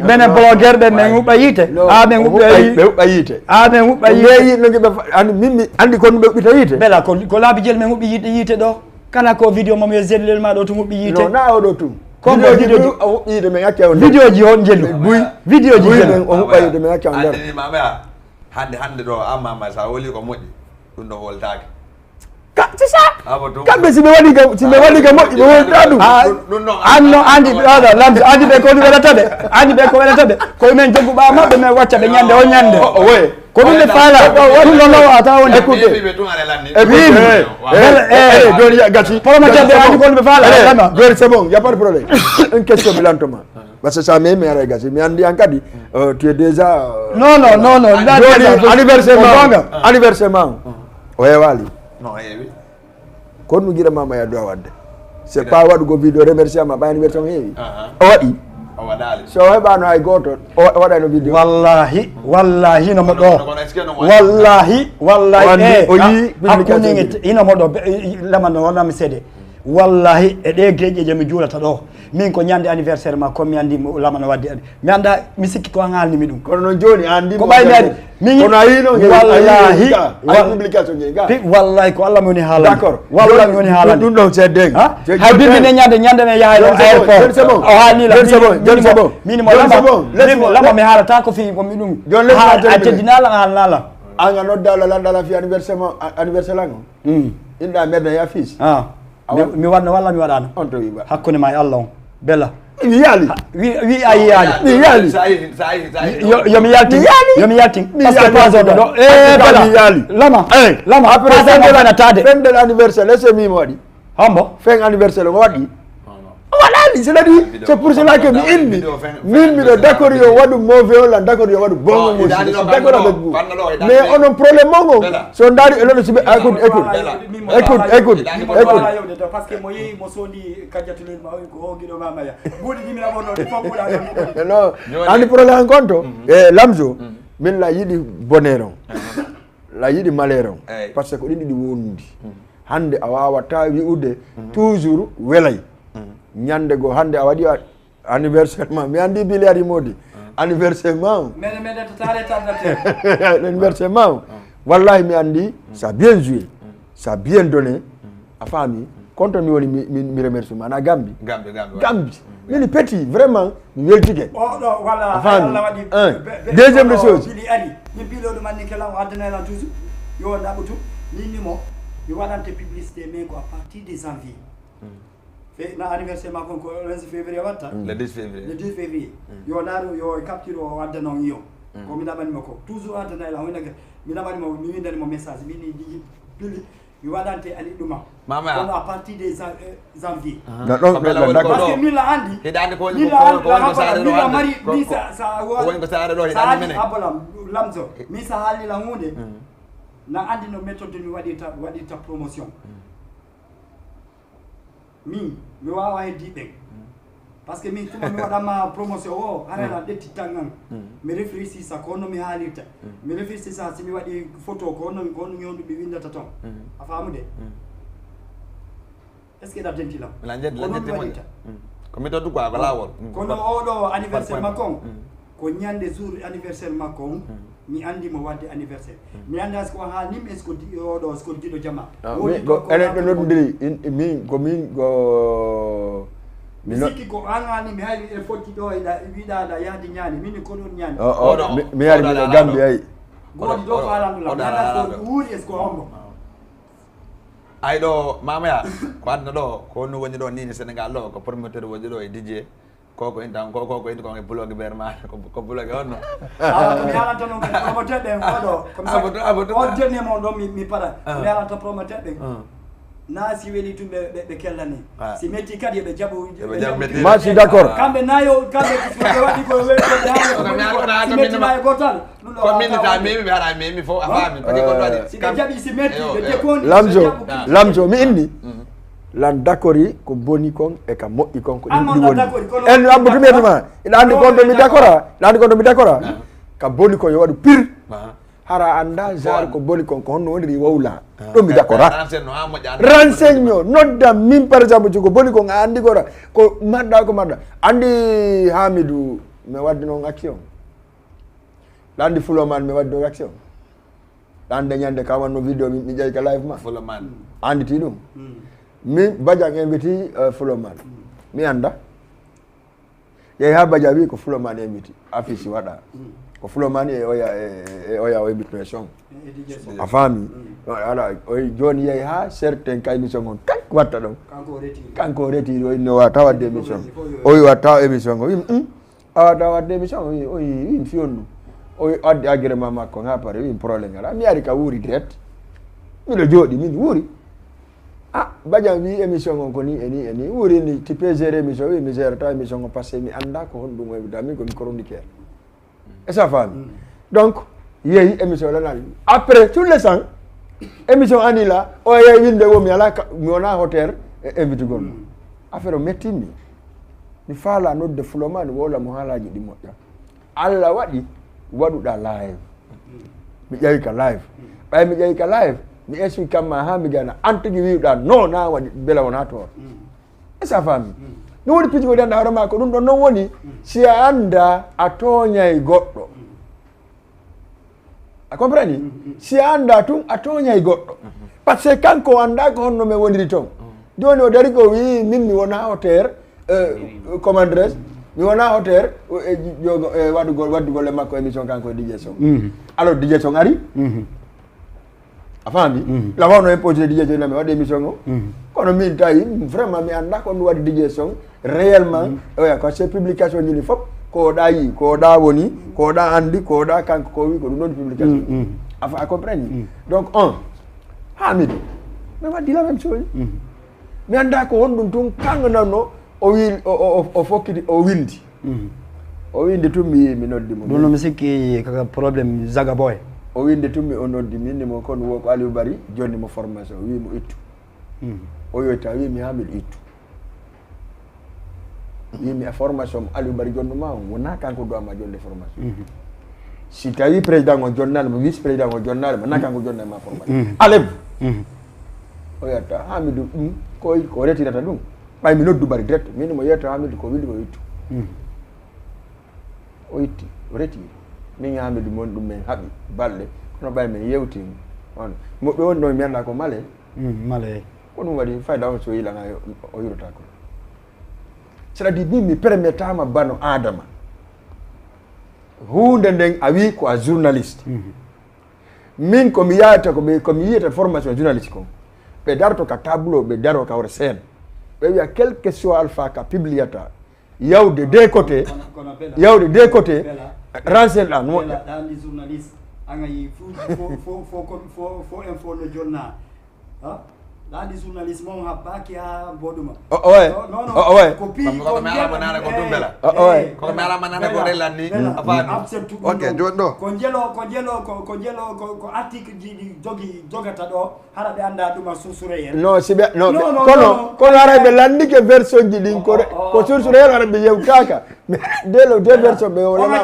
mene bloguer ɓe min huɓɓa yiite. A min huɓɓa yiite. A min huɓɓa yiite. No giɓe ani min mi andi kon ɓe huɓɓita yiite. Bela ko laabi jel min huɓɓi yiite ɗo. Kana ko vidéo mom yo zellel ma ɗo to huɓɓi yiite. No na o ɗo tum. Kon ko vidéo o huɓɓi yiite min acca on. Vidéo ji on jelu. Buy. Vidéo ji jelu. On huɓɓa yiite min acca on. Hande hande ɗo amma ma sa woli ko moƴƴi ɗum ɗo holtaki. C'est ça. Kamɓe si ɓe waɗi ka si ɓe waɗi ka moƴƴi ɓe wonta ɗum. Anno andi aɗa lamdi andi ɓe ko ɗum waɗata ɓe andi ɓe ko waɗata ɓe koye men joggu ɓa maɓɓe men wacca ɓe ñande o ñande. Ko ɗum ɓe faala ɗum ɗo nawa a tawa wonde. Écoutez, écoutez, joni gasi. Promoteur ɓe andi ko ɗum ɓe faala lama. Joni c'est bon, y a pas de problème. Une question mi lantoma. Parce que ça même mi ara gasi mi andi an kadi tu es déjà. Non non non non. Anniversaire ma anniversaire ma o heewali. Non heewi. Kono no giɗa mama ya dowa wadde c'est pas waɗugo vidéo remercier ma ɓay anniversaire on heewi. O waɗi. O waɗali. So heɓano hay goto o waɗano vidéo. Wallahi wallahi no mo ɗo. Wallahi wallahi e o yi. Hakkunde hino mo ɗo lama no wonami seede. Wallahi e ɗe geƴe je mi juulata ɗo min ko ñande anniversaire ma comme mi andi lama no wadde mi anda mi sikki ko an haalni mi ɗum. Kono noon jooni an ndi ko ɓay mi ari min kono a yino wallahi publication je ga wallahi ko Allah mi woni haalande. D'accord. Wallahi mi woni haalande ɗum ɗon seedde. Hay bimbi ne ñande ñande ne yahay ɗo aéroport o haalni la. Joni c'est bon joni c'est bon. Min mo lama min mo lama mi haalata ko fi ko mi ɗum. Joni a teddinala a haalnala. An a noddala landala fi anniversaire ma anniversaire lan o inɗa medda ya fils. Mi waɗno walla mi waɗano. On to wiɓa. Hakkunde ma e Allah on. Bella. Mi yaali. Wi a yiyaali. Mi yaali. Yomi yaltin. Yomi yaltin. Parce que pas oɗo ɗo. Eh bella. Mi yaali. Lama. Lama. Après pas oɗo fenatade. Fen del anniversaire est-ce que mimo waɗi? Hombo. Fen anniversaire o waɗi. O waɗani c'est-à-dire c'est pour cela que mi inni. Min miɗo d'accord yo waɗu mauvais o lan d'accord yo waɗu bon o mosi d'accord avec vous. Mais onon problème mon o so ndaari e lono siɓe écoute écoute écoute écoute écoute. Parce que mo yehi mo sondi kajjatulel ma o ko o giɗo mamaya. Buuɗi ɗi mina wonno ɗi fof ɓuuɗa ɗon. Non andi problème an kon to e lamso. Min la yiɗi bonheur on la yiɗi malheur on. Parce que ko ɗin ɗiɗi wondi. Hande a wawata wi'ude toujours welay. Ñande go hande a waɗi anniversaire ma mi andi bili ari modi. Anniversaire ma o. Mene mene to tare tardate. Anniversaire ma o. Wallahi mi andi ça bien joué. Ça bien donné. A faami. Konto mi woni mi remercie ma na gambi. Gambi gambi. Gambi. Mini petit vraiment mi weltike. Oɗo walla Allah waɗi. Deuxième des choses. Bili ari. Min piiloɗo manni kela o addana lan toujours yo naɓutu. Min nimo mi waɗante publicité men ko à partir de janvier. Fe na anniversaire ma kon ko onze février watta. Le dix février. Le dix février. Yo naru yo capture o adda non yo. Ko mi naɓanimo ko toujours addana lan o winda mi naɓanimo mi windani mo message min ni bili. Mi waɗante ali ɗuma. Mama. Kono à partir de jan- euh, janvier. No ɗon ɗon ɗon Parce que d'accord. Min la andi. Hiɗa andi ko woni Min ko la ko andi ko woni ko la saare min ɗo la hannde. mari Ko- min ko- sa sa ko woni ko saare ɗo hiɗa sa andi andi mene. Abalam Lamzo. Min sa haalila hunde. Na andi no méthode mi waɗirta waɗirta promotion. Min mi wawa heddi ɓen. Parce que min tuma mi waɗama promotion o harana ɗetti tangan. Mi réfléchir sa ko honno mi haalirta. Mi réfléchir sa si mi waɗi photo ko honno ko honno ñowndu mi windata ton. A faamude? Est ce que ɗa denti lam? Lanjet Ko non mi lanjet mo. Waɗirta. Ko mi to dugwa ko lawol. Kono oɗo anniversaire makko on ko ñande jour anniversaire makko on. Mi andi mo wadde anniversaire. Mi anda est ce que o haalnim est ce que oɗo est ce que giɗo jama. Enen ɗo noddiri min ko min ko Mi sikki ko an haalnim hay e fotti ɗo eɗa wiɗa aɗa yahdi ñaani min ko ɗon ñaani. Mi yari miɗo gambi ay. Goɗi ɗo ko alanɗo lam mi anda so wuuri est ce que hombo. Ay ɗo mamaya ko aduna ɗo ko honno woni ɗo nini Sénégal ɗo ko promoteur woni ɗo e Didier. Koko intan ko koko intan ko e blog ber ma ko ko blog honno. Awa ko mi haalanta noon kadi promoteur ɓen oɗo comme ça Aboto, aboto. On dernier mon ɗo mi mi para ko mi haalanta promoteur ɓen. Na si weli tun ɓe ɓe- ɓe kellani. Si metti kadi eɓe jaɓo Eɓe jaɓo metti. Ma si d'accord. Kamɓe nayo kamɓe ɓe waɗi ko weɓe Ko mi haalata si metti minima. Nayo gotal. Ɗum ɗo Ko min wata ta wonde. Mimi ɓe ara Mimi fo a faami pati ko ɗo waɗi. Si ɓe jaɓi si metti ɓe jekoni. Lamzo Lamzo mi inni. Lan dakori ko boni kon e ka moƴƴi kon ko ɗum An on ɗum lan woni. Dakori, kono En abbutu mi tuma. Ina andi kon to mi dakora. Ina andi kon to mi dakora. Ka boni kon yo waɗu pir. Hara anda genre ko boni kon ko honno woniri wowla. Ɗum mi dakora. Renseigne nodda min par exemple si ko boni kon a andi gora ko marɗa ko marɗa. Andi Hamidou mi wadde noon action. Ɗa andi Fuloman mi wadde noon action. Ɗa andi ñande ka wanno vidéo mi mi ƴeyi ka live ma. Fuloman. Andi ti ɗum. Min Badian inviti euh, Fuloman. Mi anda. Yehi ha Badian wi ko Fuloman inviti. Affiche waɗa. Ko Fuloman e oya e e oya o inviti son. A faami. Ala o joni yehi ha certain ka émission on tan watta ɗon. Kanko retiri o inno wa tawadde émission. O wi watta émission o wi. Awa tawa wadde émission o wi o wi wi mi fiyon ɗum. O wi addi agrément makko ha pare wi problème ala mi ari ka wuuri direct. Miɗo jooɗi min wuuri. Ah Badian wi émission on ko ni e ni e ni wuuri ni ti pe géré émission wi mi gérata émission on parce que mi anda ko honɗum o wi da min ko mi chroniqueur. E ça faami. Donc yehi émission lanal après tout le sang émission anila o yehi winde wo mi ala mi wona hoter e invite gonno. Affaire o mettimmi. Mi faala nodde Fuloman wowla mo haalaji ɗi moƴƴa. Allah waɗi waɗuɗa live. Mi ƴawi ka live. Ɓay mi ƴawi ka live mi explique kamma ha mi gana an tigi wiwɗa no na waɗi bela wona toon. E ça faami. No woni piiji ko danda hoore ma ko ɗum ɗon noon woni si a anda a tooñay goɗɗo. A comprani? Si a anda tun a tooñay goɗɗo. Parce que kanko o anda ko honno men woniri toon. Joni o dari ko wi min mi wona hoter commandres mi wona hoter e jogo e waɗugol waddugol e makko émission kanko e DJ Son. Alors DJ Son ari. A faami? Lafa no imposé DJ Son mi waɗi émission o. Kono min tawi vraiment mi anda ko ɗum waɗi DJ Son. Réellement oya ko se publication jini fof ko ɗa yi ko ɗa woni ko ɗa andi ko ɗa kanko ko wi ko ɗum ɗon publication. A fa- a comprani? Donc on Hamidou mi waddi la même chose. Mi anda ko honɗum tun kanko nanno o wi o- o o- o fokkiti o windi. O windi tun mi yi mi noddi mo. Ɗum no mi sikki kaka problème Zaga Boy. O windi tun mi o noddi mi inni mo kon wo ko Aliou Bari jonni mo formation o wi mo ittu. O yoyta wi mi ha miɗo ittu. Wimi e formation mo Aliou Bari jonnuma on wona kanko duwama jonde formation. Si tawi président o jonnani mo vice président o jonnani mo na kanko jonnani ma formation alem. O yetta Hamidou ɗum koy ko retirata ɗum. Ɓay mi noddu Bari direct min mo yetta Hamidou ko windi ko ittu. O itti o retiri. Min Hamidou mon ɗum min haɓi balɗe kono ɓay min yewtini. On moɓɓe woni ɗo mi anda ko male. Male. Ko ɗum waɗi fayda on so yilana o yurata ko. C'est à dire min mi permetama bano adama. Hunde nden a wi ko a journaliste. Min ko mi yahata ko ɓe ko mi yiyata formation journaliste kon. Ɓe darto ka tableau ɓe daro ka hoore scène. Ɓe wiya quel que soit alpha ka publiata yawde de côté yawde de côté. Renseignement. Ɗani journaliste anga yi fo fo fo fo info no jonna. Landi journaliste moom haɓɓaki ha boɗuma. O oye. O oye. Ko pi ko mi alama nana ko tumbela. O oye. Ko mi alama nana ko relan ni. Afan. Absent. Ok, joni ɗo. Ko jelo ko jelo ko ko jelo ko ko article ji ɗi jogi jogata ɗo hara ɓe anda ɗuma susure yen. No si ɓe no kono kono ara ɓe landike version ji ɗin ko ko susure yen ara ɓe yewtaka. Delo de version ɓe o lama.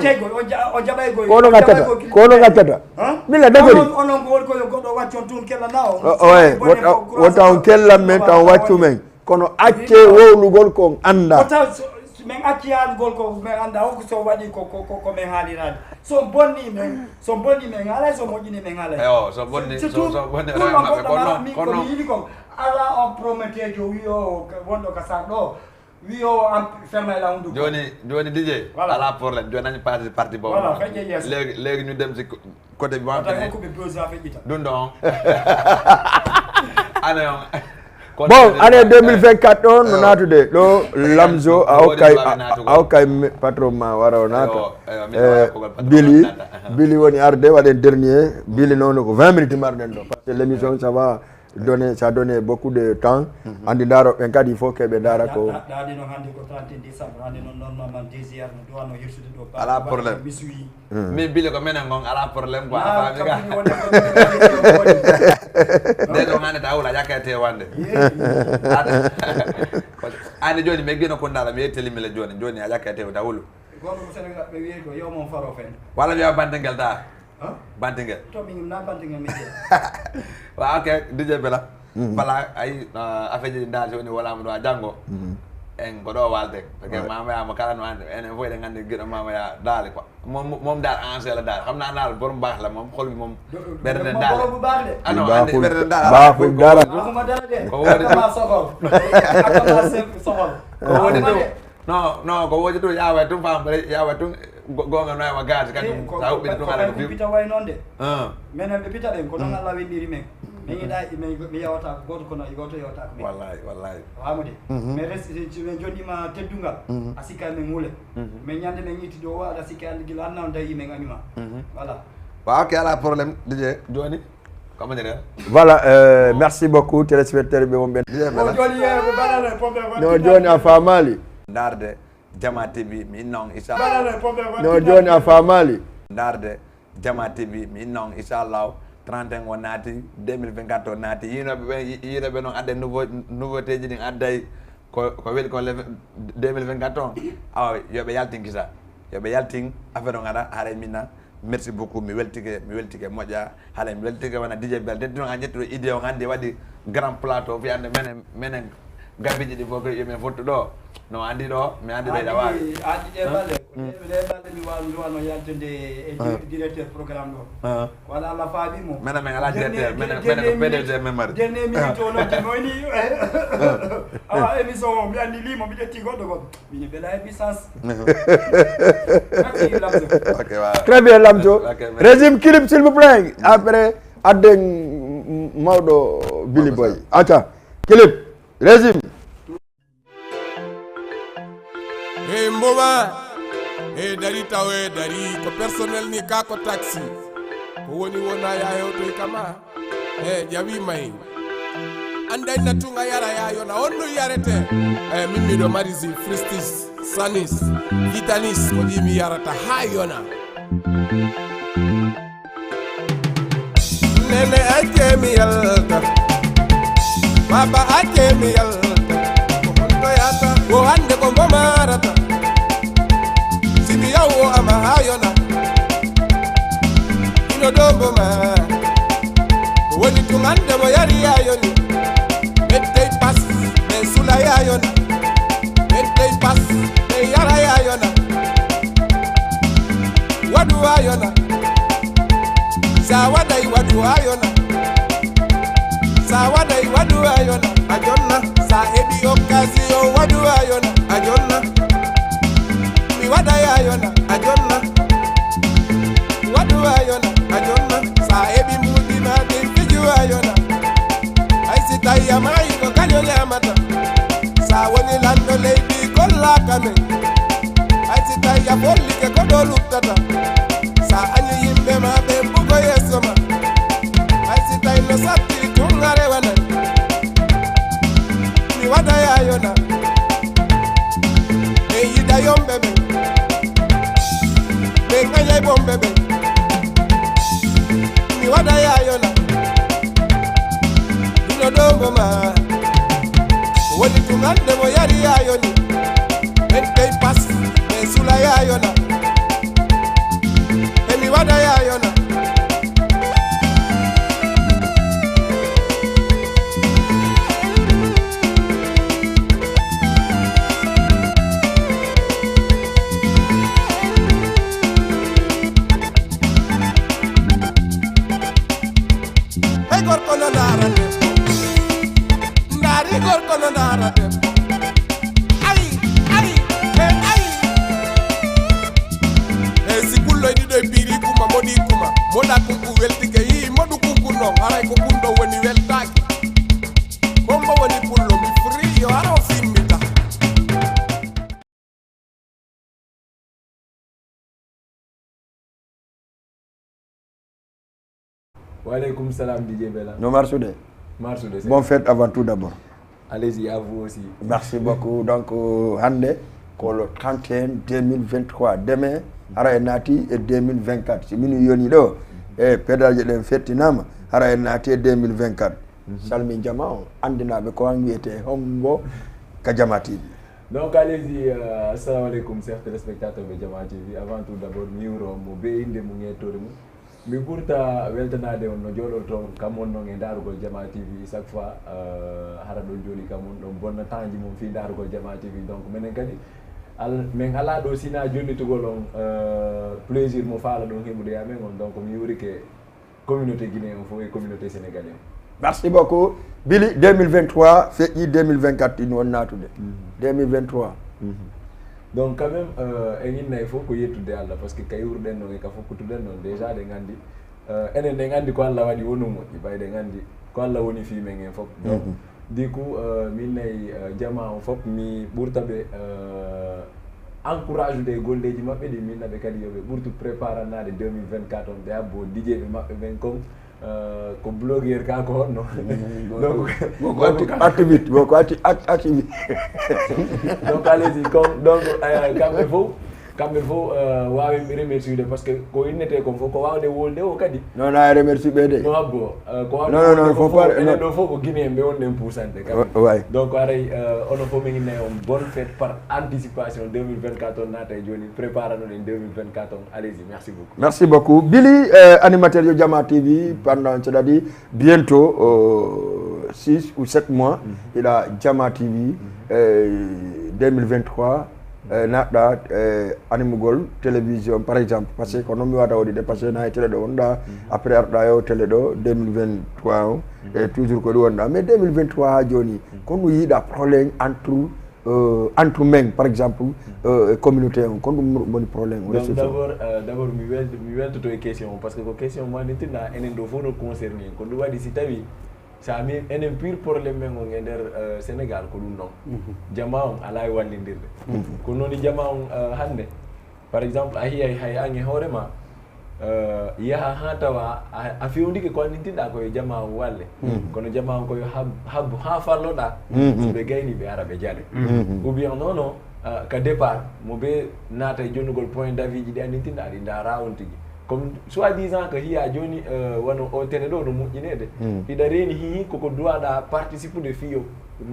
O jaɓay goy. Kono gattata kono gattata. Mila dagori. Onon ko woni ko yo goɗɗo waccon tun kella na o. Oye wota on kellan men taw waccu men. Kono acce wowlugol ko on annda. Wota men acci haalugol ko men annda hokko so waɗi ko ko men haaliraade. So bonni men so bonni men haalay so moƴƴini men haalay. Eyo so bonni so bonni rema maɓɓe kono kono yiɗi ko ala on prometejo wiyo wonɗo ka sar ɗo. Wi o am fermay la hunduko. Joni joni dj. Voilà. Ala problème joni nañi parti parti boobu. Voilà. Feƴƴe yeeso. Léegi léegi ñu dem si côté bi ma feƴƴita. Ɗum ɗon. Année on. Bon année deux mille vingt-quatre ɗon no naatude ɗo. Lamzo a hokkay a hokkay patron ma wara o naata. Bili bili woni arde waɗen dernier bili noon ko vingt minutes marɗen ɗo parce que l'émission ça va. Donner ça donne beaucoup de temps. Andi ndaro ɓen kadi il faut que ɓe ndara ko. Ɗaɗi noon hannde ko trente et un décembre hannde noon normalement désir no duwano hirsude ɗo. Ala problème. Mi suwi. Min bile ko menen gon ala problème quoi a faami ga. Nde ɗo hannde ta wula ƴakkete wande. Ani joni mi eggino kundala mi yetteli mile joni joni a ƴakkete dawulu. Goto ko Sénégal ɓe wiye ko yo mon faro fen. Wala wiya bande ngel ta. Bante ngel. To min na bante ngel mi je. Wa ok dj bela. Bala ay affaire ji dal joni wala mo do jango. En ko do walde parce que mama ya mo kala no ande en foy de ngande gido mama ya dal quoi. Mom mom dal ancien la dal xamna dal borom bax la mom xol bi mom. Berde dal. Borom bu bax de. Ah non ande berde dal. Bax bu dal. Akuma dal de. Ko wodi ma soxol. Akuma soxol. Ko wodi do. No no ko woji tun yawa tun fam bare yawa tun gonga no yawa gaji kadi sa huɓɓini tun ala ko fiw pita way noon de. Menen ɓe pita ɗen ko ɗon Allah winndiri men. Min yiɗa mi yawata goto kono goto yawata ko min. Wallahi wallahi. Wamude. Mais resti si min jonnima teddungal a sikka min wule. Mais ñande min itti ɗo o aɗa sikka andi gila anna on dayi men anima. Voilà. Wa ok ala problème dj. Joni. Comment dire. Voilà euh, merci beaucoup téléspectateur ɓe wonɓe. No joni a famali. Darde jama tv mi inna on isa. No joni a famali. Darde jama tv mi inna on inchallahu. Trente et un o naati deux mille vingt-quatre o naati yinoɓe ɓe yinoɓe noon adde nouveau nouveauté ji ɗin adday ko ko weli ko le deux mille vingt-quatre o. Awa yoɓe yaltin kisa yoɓe yaltin affaire o gara haray minna. Merci beaucoup mi weltike mi weltike moƴƴa. Haɗa mi weltike wona dj bel deddi noon a ƴetti ɗo idée on hannde waɗi grand plateau fiyande menen menen gabiji ɗi fof ko yomin fottu ɗo. No andi ɗo mi andi ɓeyɗa wawi. Andi ɗe balle ɗe balle mi wawi mi wano yaltude e directeur programme ɗo. Wala allah faami mo menen min ala directeur menen menen ko pdg men mari. Dernier minute o noddi moyni. Awa émission o mi andi limo mi ƴetti goɗɗo goɗɗo. Mini bela e puissance. Merci Lamzo. Ok wa. Très bien Lamzo. Ok merci. Régime clip s'il vous plaît. Après adde mawɗo Billy Boy. Aca clip régime. Hey mboma. Hey dari tawe dari ko personnel ni ka ko taxi. Ko woni wona ya hewtoy kama. E ƴawi may. Anday na tunga yara ya yona on no yarete. E min miɗo mari zi fristis sanis vitanis ko ɗi mi yarata ha yona. Nene acce mi yalta. Baba acce mi yalta. Ko honto yata ko hande ko mbo marata. Simi yawo ama ha yona. Ino dombo ma. Woni tun hande mo yari yayoni. Ɓeddey pas ɓe sula yayona. Ɓeddey pas ɓe yara yayona. Waɗu wayona. Sa waɗay waɗu wayona. Sa waɗay waɗu wayona. A jonna sa heɓi occasion waɗu wayona. A jonna. Mi waɗa yayona a jonna. Waɗu wayona a jonna. Sa heɓi mbuɗi ma ɗin fiji wayona. Hay si tawi a maayi ko kaño ñamata. Sa woni lanɗo leydi gollaka men. Hay si tawi a follike ko ɗo luttata. Sa añi yimɓe ma ɓen bugo yeeso ma. Hay si tawi no satti tun a rewanay. Waɗa yaayona. Ɓe yiɗa yomɓe ɓen. Ɓe ŋañay bomɓe ɓen. Mi waɗa yaayona. Ino ɗo mo ma. Woni tun hande mo yari yaayoni. Ɓen kay pas. Ɓe sula yaayona. E mi waɗa yaayona. Hey, gorko no ndaara debbo. Ndaari gorko no ndaara debbo. Ay, ay, hey, ay. Hey, si pullo e ɗiɗo e piiri kuma, moɗi kuma. Moɗa kunku weltike, yii moɗu kunku non. Haray ko kunɗo woni weltaaki. Bombo woni pullo, mi free, yo hara o fimmita. Waaleykum salam, D J Bella. No marsude? Marsude, c'est bon. Fête avant tout d'abord. Allez-y, à vous aussi. Merci beaucoup. Donc, euh, hande ko le trente et un deux mille vingt-trois, demain, hara en naati e deux mille vingt-quatre. Si min yoni ɗo, e pédale ɗen fettinama, hara en naati e deux mille vingt-quatre. Mhm. Salmin jama on, andinaɓe ko an wiyete hombo ka Jama T V. Donc, allez-y, euh, assalamu aleykum, chers téléspectateurs de Jama T V. Avant tout d'abord, mi yuro mo be inde mo ngetore mo. Mi ɓurta weltanaade on no jooɗorto on kam on non e ndaarugol Jama T V chaque fois, euh, hara ɗon jooni kam on ɗon bonna tanji mon fii ndaarugol Jama T V. Donc menen kadi al-, men alaa ɗo sina jonnitugol on, euh, plaisir mo faala ɗon heɓude e amen on. Donc mi yurike communauté guinéen on fof e communauté sénégalais on. Merci beaucoup. Bili, deux mille vingt-trois feƴƴi, deux mille vingt-quatre ino won naatude. Mhm. Deux mille vingt-trois. Mhm. Donc quand même, euh, en innay fof ko yettude Allah, parce que ka iwruɗen non e ka fokkutuɗen non, déjà ɗen anndi, euh, enen ɗen anndi ko Allah waɗi wonu moƴƴi, ɓay ɗen anndi ko Allah woni fii men en fof. Donc, mhm, du coup, euh, min nay, euh, jama on fof, mi ɓurta ɓe, euh, encourage ude e golleeji maɓɓe ɗi, min naɓe kadi yo ɓe ɓurtu préparanaade deux mille vingt-quatre on, ɓe abbo dijeeɓe maɓɓe ɓen kon, euh, ko blogueur ka ko honno. Mm, donc, ko, ko acti-, activité, ko acti-, act-, activité. Donc, allez-y, comme, donc, euh, kamɓe fof, kamɓe fof, euh, waawen ɓe remerciude, parce que ko innetee kon fof, ko waawde wolde o kadi. Non, non, a remercie ɓe de. No abbo, euh, ko waawde wolde ko fof, enen ɗo fof ko Guinéen ɓe wonɗen puusande kam. Ouais. Donc, aray, euh, onon fof min innay on bonne fête par anticipation deux mille vingt-quatre on naata e jooni, préparanoɗen deux mille vingt-quatre on. Allez-y, merci beaucoup. Merci beaucoup. Bili, euh, animateur yo Jama T V, pendant, c'est-à-dire, bientôt, euh, six ou sept mois, mhm, ila Jama T V, mhm, euh, deux mille vingt-trois, euh, naatɗa, euh, animugol télévision, par exemple, parce que ko non mi wata waɗude, parce que na e télé ɗo wonɗa, mhm, après arɗa yo télé ɗo, deux mille vingt-trois o, mhm, e toujours ko ɗum wonɗa. Mais deux mille vingt-trois ha jooni, mhm, ko no yiiɗa problème entre euh, entre men, par exemple, euh, e communauté on, ko ɗum woni problème o? Donc, resolution. D'abord, euh, d'abord, mi wel-, mi weltoto e question o, parce que ko question mo annitinɗa, enen ɗo fof no concerné en. Ko ɗum waɗi si tawi, sa mi, enen pire problème men on e nder, euh, Sénégal ko ɗum ɗon. Mhm. Jama on alaa e wallindirde. Mhm. Ko noon jama on, euh, hannde, par exemple, a hiyay hay an e hoore ma, euh, yaha haa tawa a, a fewndike ko anndintinɗa ko yo jama on walle. Mhm. Kono jama on ko yo hab-, habbu haa falloɗa. Mhm. So ɓe gayni ɓe ara ɓe jale. Mhm. Ou bien non, non, euh, ka départ, mo ɓe naata e jonnugol point d'avis ji ɗi anndintinɗa ɗi ndaara on tigi. Comme soi-disant ko hiya jooni, euh, wano o télé ɗo no moƴƴineede. Mhm. Iɗa reeni hihi koko duwaɗa participude fii yo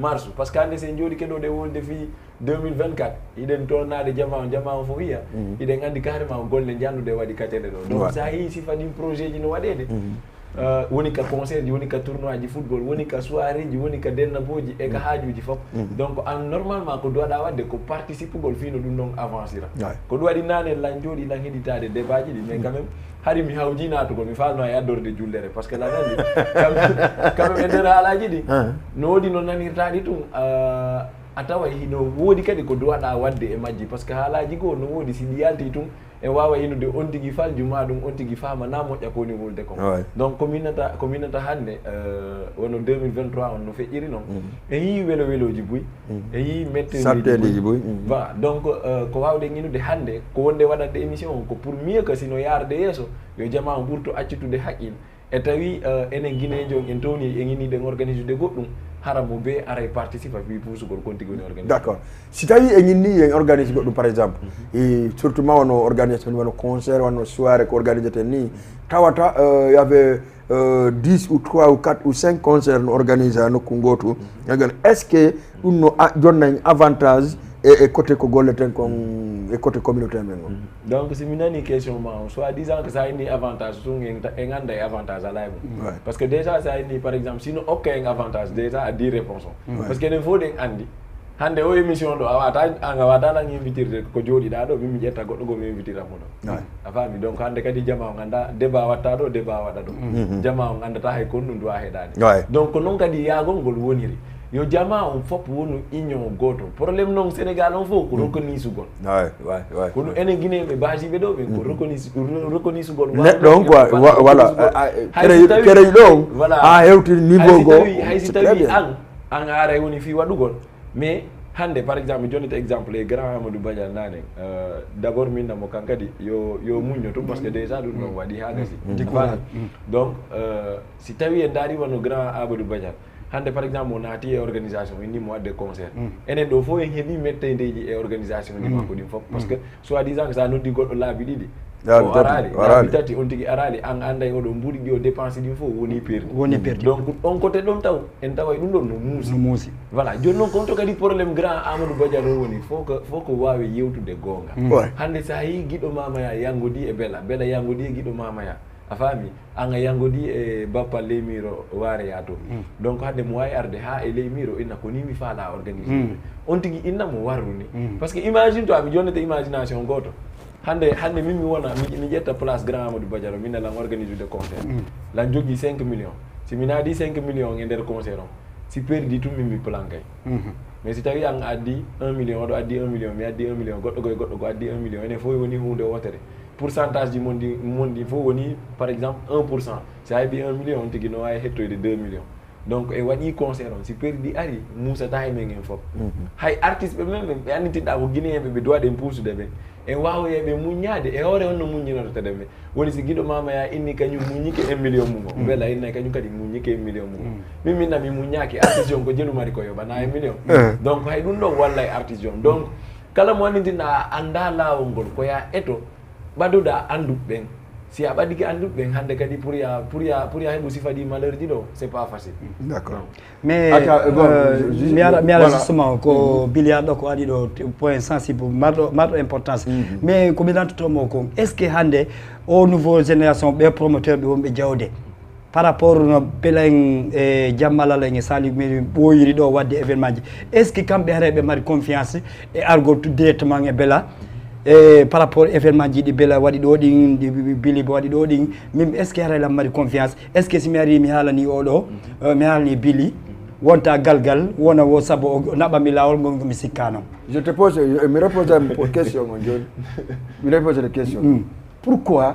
marche. Parce que hannde sen jooɗike ɗo ɗe wolde fii deux mille vingt-quatre, hiɗen tolnaade jama on, jama on fof hiya. Mhm. Hiɗen anndi carrément golle njannuɗe waɗi katene ɗo. Donc, ouais, so a yii sifa ɗin projet ji no waɗeede, mhm, euh, woni ka concert ji, woni ka tournoi ji football, woni ka soirée ji, woni ka dennabooji e ka, mhm, haajuuji fof. Mhm. Donc, an normalement ko duwaɗa waɗde ko participugol fii no ɗum ɗon avancira. Ouais. Ko ɗum waɗi naane lan jooɗi lan heɗitaade débat ji ɗi, mais, mhm, quand même, hari mi hawji naatugol, mi faalno e addorde jullere, parce que lan anndi, quand même, quand même e nder haalaaji ɗi, ah, no woodi no nanirtaaɗi tun, euh, a tawa hino woodi kadi ko duwaɗa waɗde e majji, parce que haalaaji goo no woodi, si ɗi yalti tun, e waawa yinude on tigi falju ma ɗum, on tigi faama na moƴƴa ko woni wolde kon. Ouais. Donc, ko minnata, ko minnata hannde, euh, wano deux mille vingt-trois on no feƴƴiri non. Mhm. En yii welo welooji buy, mhm, en yii metteeji buy. Satteeji buy, mhm. Voilà, donc, euh, ko waawde yinude hannde, ko wonde waɗande émission on, ko pour mieux que si no yaarde yeeso, yo jama on ɓurtu accutude haqqil. E tawi eh, enen guinéjo en towni en inni ɗen organisude goɗɗum, hara mo be aray participa fi puusugol kon tigi woni organisé. D'accord. Si tawi en inni en organise goɗɗum, par exemple, e surtout ma wano organisation wano concert, wano soirée ko organisé ten ni, tawata euh, y avait euh, dix ou trois ou quatre ou cinq concerts no organisé ha nokku ngotu. Yagal, est-ce que ɗum no a- jonna en avantage e, e côté ko golleten kon e côté communautaire men on? Donc si mi nani question ma on, soit disant que sa inni avantage tun, en ta- en anda e avantage alay mum. Ouais. Parce que déjà sa inni par exemple sino okka en avantage, déjà a di réponse on. Ouais. Parce que enen fof ɗen andi hande o émission ɗo a wata an a wata lan invitirde ko joɗiɗa ɗo, min mi ƴetta goɗɗo goo mi invitira mo ɗo. Ouais. A faami? Donc hande kadi jama on anda débat watta ɗo, débat waɗa ɗo. Jama on andata hay kon ɗum duwa heɗade. Ouais. Donc ko noon kadi yaagol ngol woniri. Yo jama on fop wonu union goto. Problème noon Sénégal on fof ko reconnaissugol. Ouais, ouais, ouais. Kono enen guinéɓe basiɓe ɗo ɓen ko reconnaisse- re- reconnaissugol. Neɗɗo on quoi, voilà. Kerey ɗo on, voilà, ha hewti niveau goo. Hay si tawi an an aray woni fi waɗugol. Mais hande par exemple mi jonnita exemple e grand Amadou Badiane nane, euh, d'abord min namo kan kadi yo yo muñño tum parce que déjà ɗum ɗon waɗi ha gasi. Donc euh, si tawi en daari wano grand Amadou Badiane, hande par exemple o naati e organisation o inni mo wadde concert. Enen ɗo fof en heeɓi mettedeji e organisation ji makko ɗin fof parce que soit disant que sa noddi goɗɗo laabi ɗiɗi, o araali, laabi tati on tigi araali, an anday oɗo mbuɗi ɗi o dépense ɗin fof woni perdi. Woni perdi. Donc on côté ɗon taw en taway ɗum ɗon no muusi. No muusi. Voilà, joni noon konto kadi problème grand Amadou Badiane o woni fof ko fof ko wawi yewtude goonga. Hande sa yi giɗo mamaya yangodi e bela bela yangodi e giɗo mamaya, a faami? An a yangodi e bappa leymiro wareya to. Donc hande mo wawi arde ha e leymiro inna ko ni mi faala organisé. On tigi inna mo warruni. Parce que imagine to ami jonnete imagination goto. Hande hande min mi wona mi mi ƴetta place grand Amadou Badiaro min lan organise de concert. Lan jogi cinq millions. Si mi naadi cinq millions e nder concert on, si perdi tun min mi plankay. Mais si tawi an addi un million, oɗo addi un million, mi addi un million, goɗɗo goy goɗɗo go addi un million, enen fof woni hunde wotere. Pourcentage ji mon ɗi mon ɗi fof woni par exemple un pour cent. Si a heɓi un million on tigi no wawi hettoyde deux millions. Donc e waɗi concert on si perdi ari musata e men en fof. Hay artiste ɓe men ɓe annitinɗa ko guinéen ɓe ɓe duwaɗen puusude ɓe, e wawoye ɓe muññade e hoore on no muññinortede ɓe. Woni si giɗo mamaya inni kañum muññike un million mum o, bela inna kañum kadi muññike un million mum o. Min minna mi muññaki artiste on ko jelu mari ko yoɓana un million. Donc hay ɗum ɗon walla e artiste on. Donc kala mo annitinɗa a anda lawol ngol ko ya eto ɓaduɗa anduɓe ɓen. Si a ɓadike anduɓe ɓen hande kadi pour ya pour ya pour ya heɓu sifa ɗi malheure ji ɗo c'est pas facile. D'accord. Mais mi ara mi ara justement ko billiard ɗo ko waɗi ɗo point sensible marɗo marɗo importance. Mais ko mi lantotomo ko est ce que hande o nouveau génération ɓe promoteur ɓe wonɓe jawde par rapport no bela en e jammalal en e sali mairie ɓooyiri ɗo wadde événement ji, est ce que kamɓe haray ɓe mari confiance e argol directement e bela e par rapport événement ji ɗi bela waɗi ɗo ɗin ɗi bili bo waɗi ɗo ɗin? Min est ce que haray lam mari confiance? Est ce que si mi ari mi haalani oɗo mi haalani bili wonta galgal wona wo saabu o naɓami lawol ngol mi sikkano? Je te pose, mi repose pour question on joni. Mi repose la question. Pourquoi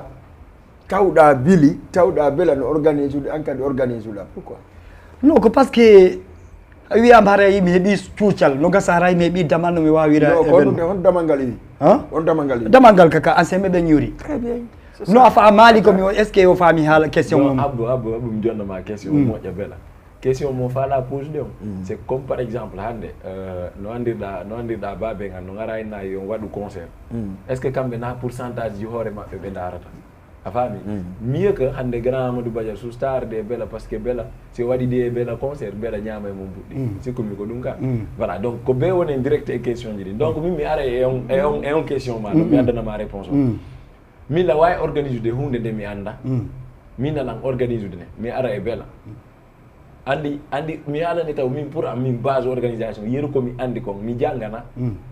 tawɗa bili tawɗa bela no organise ude an kadi organise uɗa pourquoi? Non, ko parce que a wiyama haray mi heeɓi cuucal no gasa haray mi heeɓi damal no mi wawira. Ko ɗum de hon damal ngal iwi? On damal ngal iwi? Damal ngal kaka ancien meɗen ñuuri. Très bien. Non, a fa maali ko mi o est ce que o faami haala question mum? Abdou Abdou Abdou mi jonnoma question moƴƴa bela. Question mo faala pose de on c'est comme par exemple hande no andirɗa no andirɗa babe ngal no gara inna yo on waɗu concert. Est ce que kamɓe na pourcentage ji hoore maɓɓe ɓe darata? A faami? Mieux que hande grand Amadou Badiar susta arde e bela parce que bela si o waɗi de e bela concert bela ñaama e mum buɗɗi. Sikkumi ko ɗum ka. Voilà, donc ko be woni en direct e question ji ɗin donc min mi ara e on e on e on question ma ɗo mi addanama réponse o. Min la wawi organisude hunde nde mi anda. Min alan organisude ne mi ara e bela. Andi andi mi haalani taw min pour am min base organisation yeru komi andi kon mi jangana.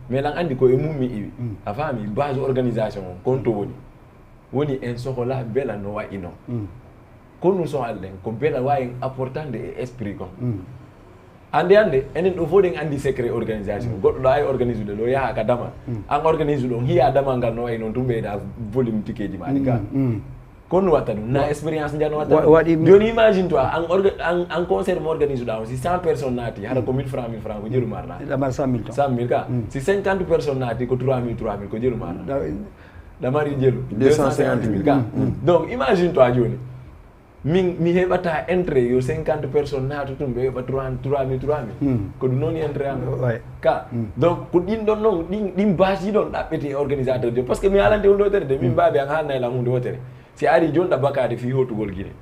Mais lan andi ko e mum mi iwi. A faami? Base organisation on kon to woni woni en sohola bela no wayi non. Ko ɗum sohal ɗen ko bela wawi en apportande e esprit kon. Ande ande enen ɗo fof ɗen andi secret organisation goɗɗo ɗo ay organise ɗo yaha ka damal. An organise ɗon hiya damal ngal no wayi noon tum ɓeyɗa volume tikeji maɗi ga. Ko no watta ɗum na expérience njano watta waɗi joni imagine toi an orga an an concert mo organise ɗa on si cent personnes naati hara ko mille francs mille francs ko jeru marɗa. Ɗamal cent mille ton. Cent mille ka si cinquante personnes naati ko trois mille trois mille ko jeru marɗa. Ɗamari jeru deux cent cinquante mille ka. Donc imagine toi joni Min mi heɓata entrée yo cinquante personnes naatu tun, ɓe yoɓa trois mille trois mille. Ko ɗum noon entrée am. Ka donc ko ɗin ɗon noon, ɗin ɗin base ɗon ɗaɓɓete e organisateur de, parce que mi haalante hunde wotere de, min mbaabi an haalnay lan hunde wotere. Si a ari jooni ɗa bakaade fii hootugol Gine,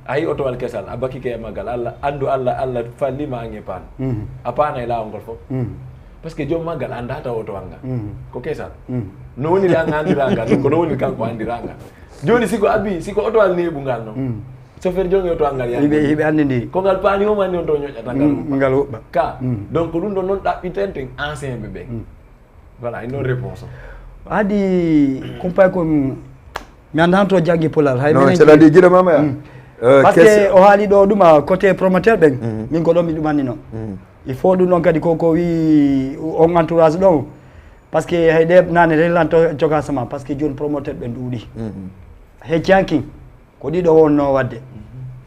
a yi otowal kesal, a bakike e maggal, allah anndu allah allah fallima an e paan. A paanay laawol ngol fof. Parce que joom maggal anndaa taw otowal ngal ko kesal. No woniri an anndiraa ngal, ko no woniri kanko anndiraa ngal. Jooni si ko abi si ko otowal neeɓungal noon, chauffeur jogi otowal ngal yande hiɓe hiɓe anndi ndi. Ko ngal paani o manni on to ñoƴƴata ngal huɓɓa. Ngal huɓɓa. Ka donc ɗum ɗon noon ɗaɓɓitenten ancien ɓe ɓe. Voilà, une autre réponse. Haadi kumpay ko mi anndaa to janngi pulal hay non minen c'est-à-dire giɗo mama ya. Parce que o haali ɗo ɗuma côté promoteur ɓen, min ko ɗo mi ɗumanni noon. Il faut ɗum ɗon kadi koko wi on entourage ɗon. Parce que hay ɗe nane relan coka sama parce que jooni promoteur ɓen ɗuuɗi. He jankin ko ɗiɗo wonno wadde.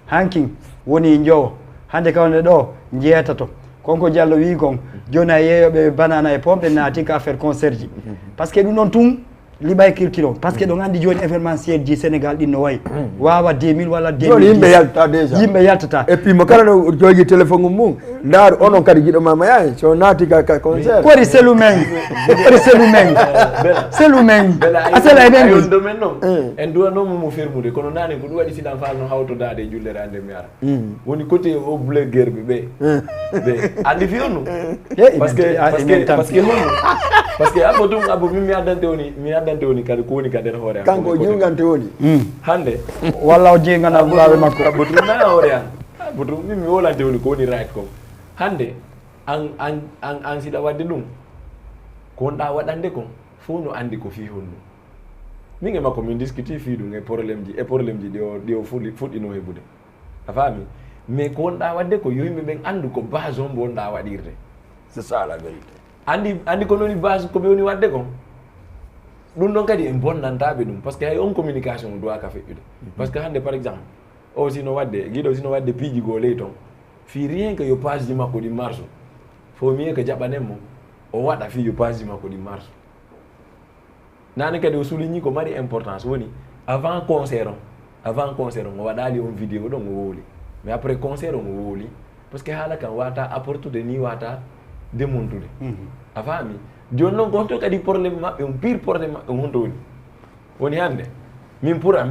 Hankin woni njowo. Hannde kawne ɗo njeetato. Konko Jallo wi kon jooni a yeeyoɓe banana e pompe naati ka affaire concert ji. Parce que ɗum ɗon tun liɓay culture o parce que ɗon anndi jooni événementiel ji Sénégal ɗin no wayi. Wawa deux mille walla deux mille dix yimɓe yaltata déjà. Yimɓe yaltata. Et puis mo kala no jogi téléphone mum mum. Ndaaru onon kadi giɗo mama yaani so naati ka ka concert. Kori selu men. Kori selu men. Selu men. Asala e men. Ɗum men noon en duwanoomo mo fermude kono naane ko ɗum waɗi siɗan faal no hawtodaade e jullere annde mi ara. Woni côté o blogueur ɓe ɓe ɓe anndi fi on ɗum. Parce que parce que parce que honno parce que abbo ɗum abbo min mi addante woni mi addante woni kadi ko woni ka nder hoore am. Kanko o jingante woni. Hannde walla o jingana laawe makko. Abbo ɗum na hoore am. Abbo ɗum min mi wolante woni ko woni right kon. Hannde an an an an siɗa waɗde ɗum ko wonɗa waɗande kon fof no anndi ko fii honno. Min e makko min diskuti fii ɗum e problème ji e problème ji ɗi o ɗi o fuɗi fuɗɗino heɓude. A faami? Mais ko wonɗa waɗde ko yo yimɓe ɓen anndu ko base on mbo wonɗa waɗirde. C'est ça la vérité. Anndi anndi ko noni base ko ɓe woni waɗde kon. Ɗum ɗon kadi en bonnantaɓe ɗum parce que hay on communication o duwaka feƴƴude. Parce que hannde par exemple o sino waɗde giɗo sino waɗde piiji goo ley ton fii rien que yo page ji makko ɗi marche. Fo miye ko jaɓanen mo o waɗa fii yo page ji makko ɗi marche. Naane kadi o souligni ko mari importance woni avant concert on avant concert on o waɗali on vidéo ɗon o wowli. Mais après concert on o wowli. Parce que haala kan wata apportude ni wata démontude. A faami? Jooni noon ko honto kadi problème maɓɓe on pire problème maɓɓe on honto woni? Woni hannde min pour ami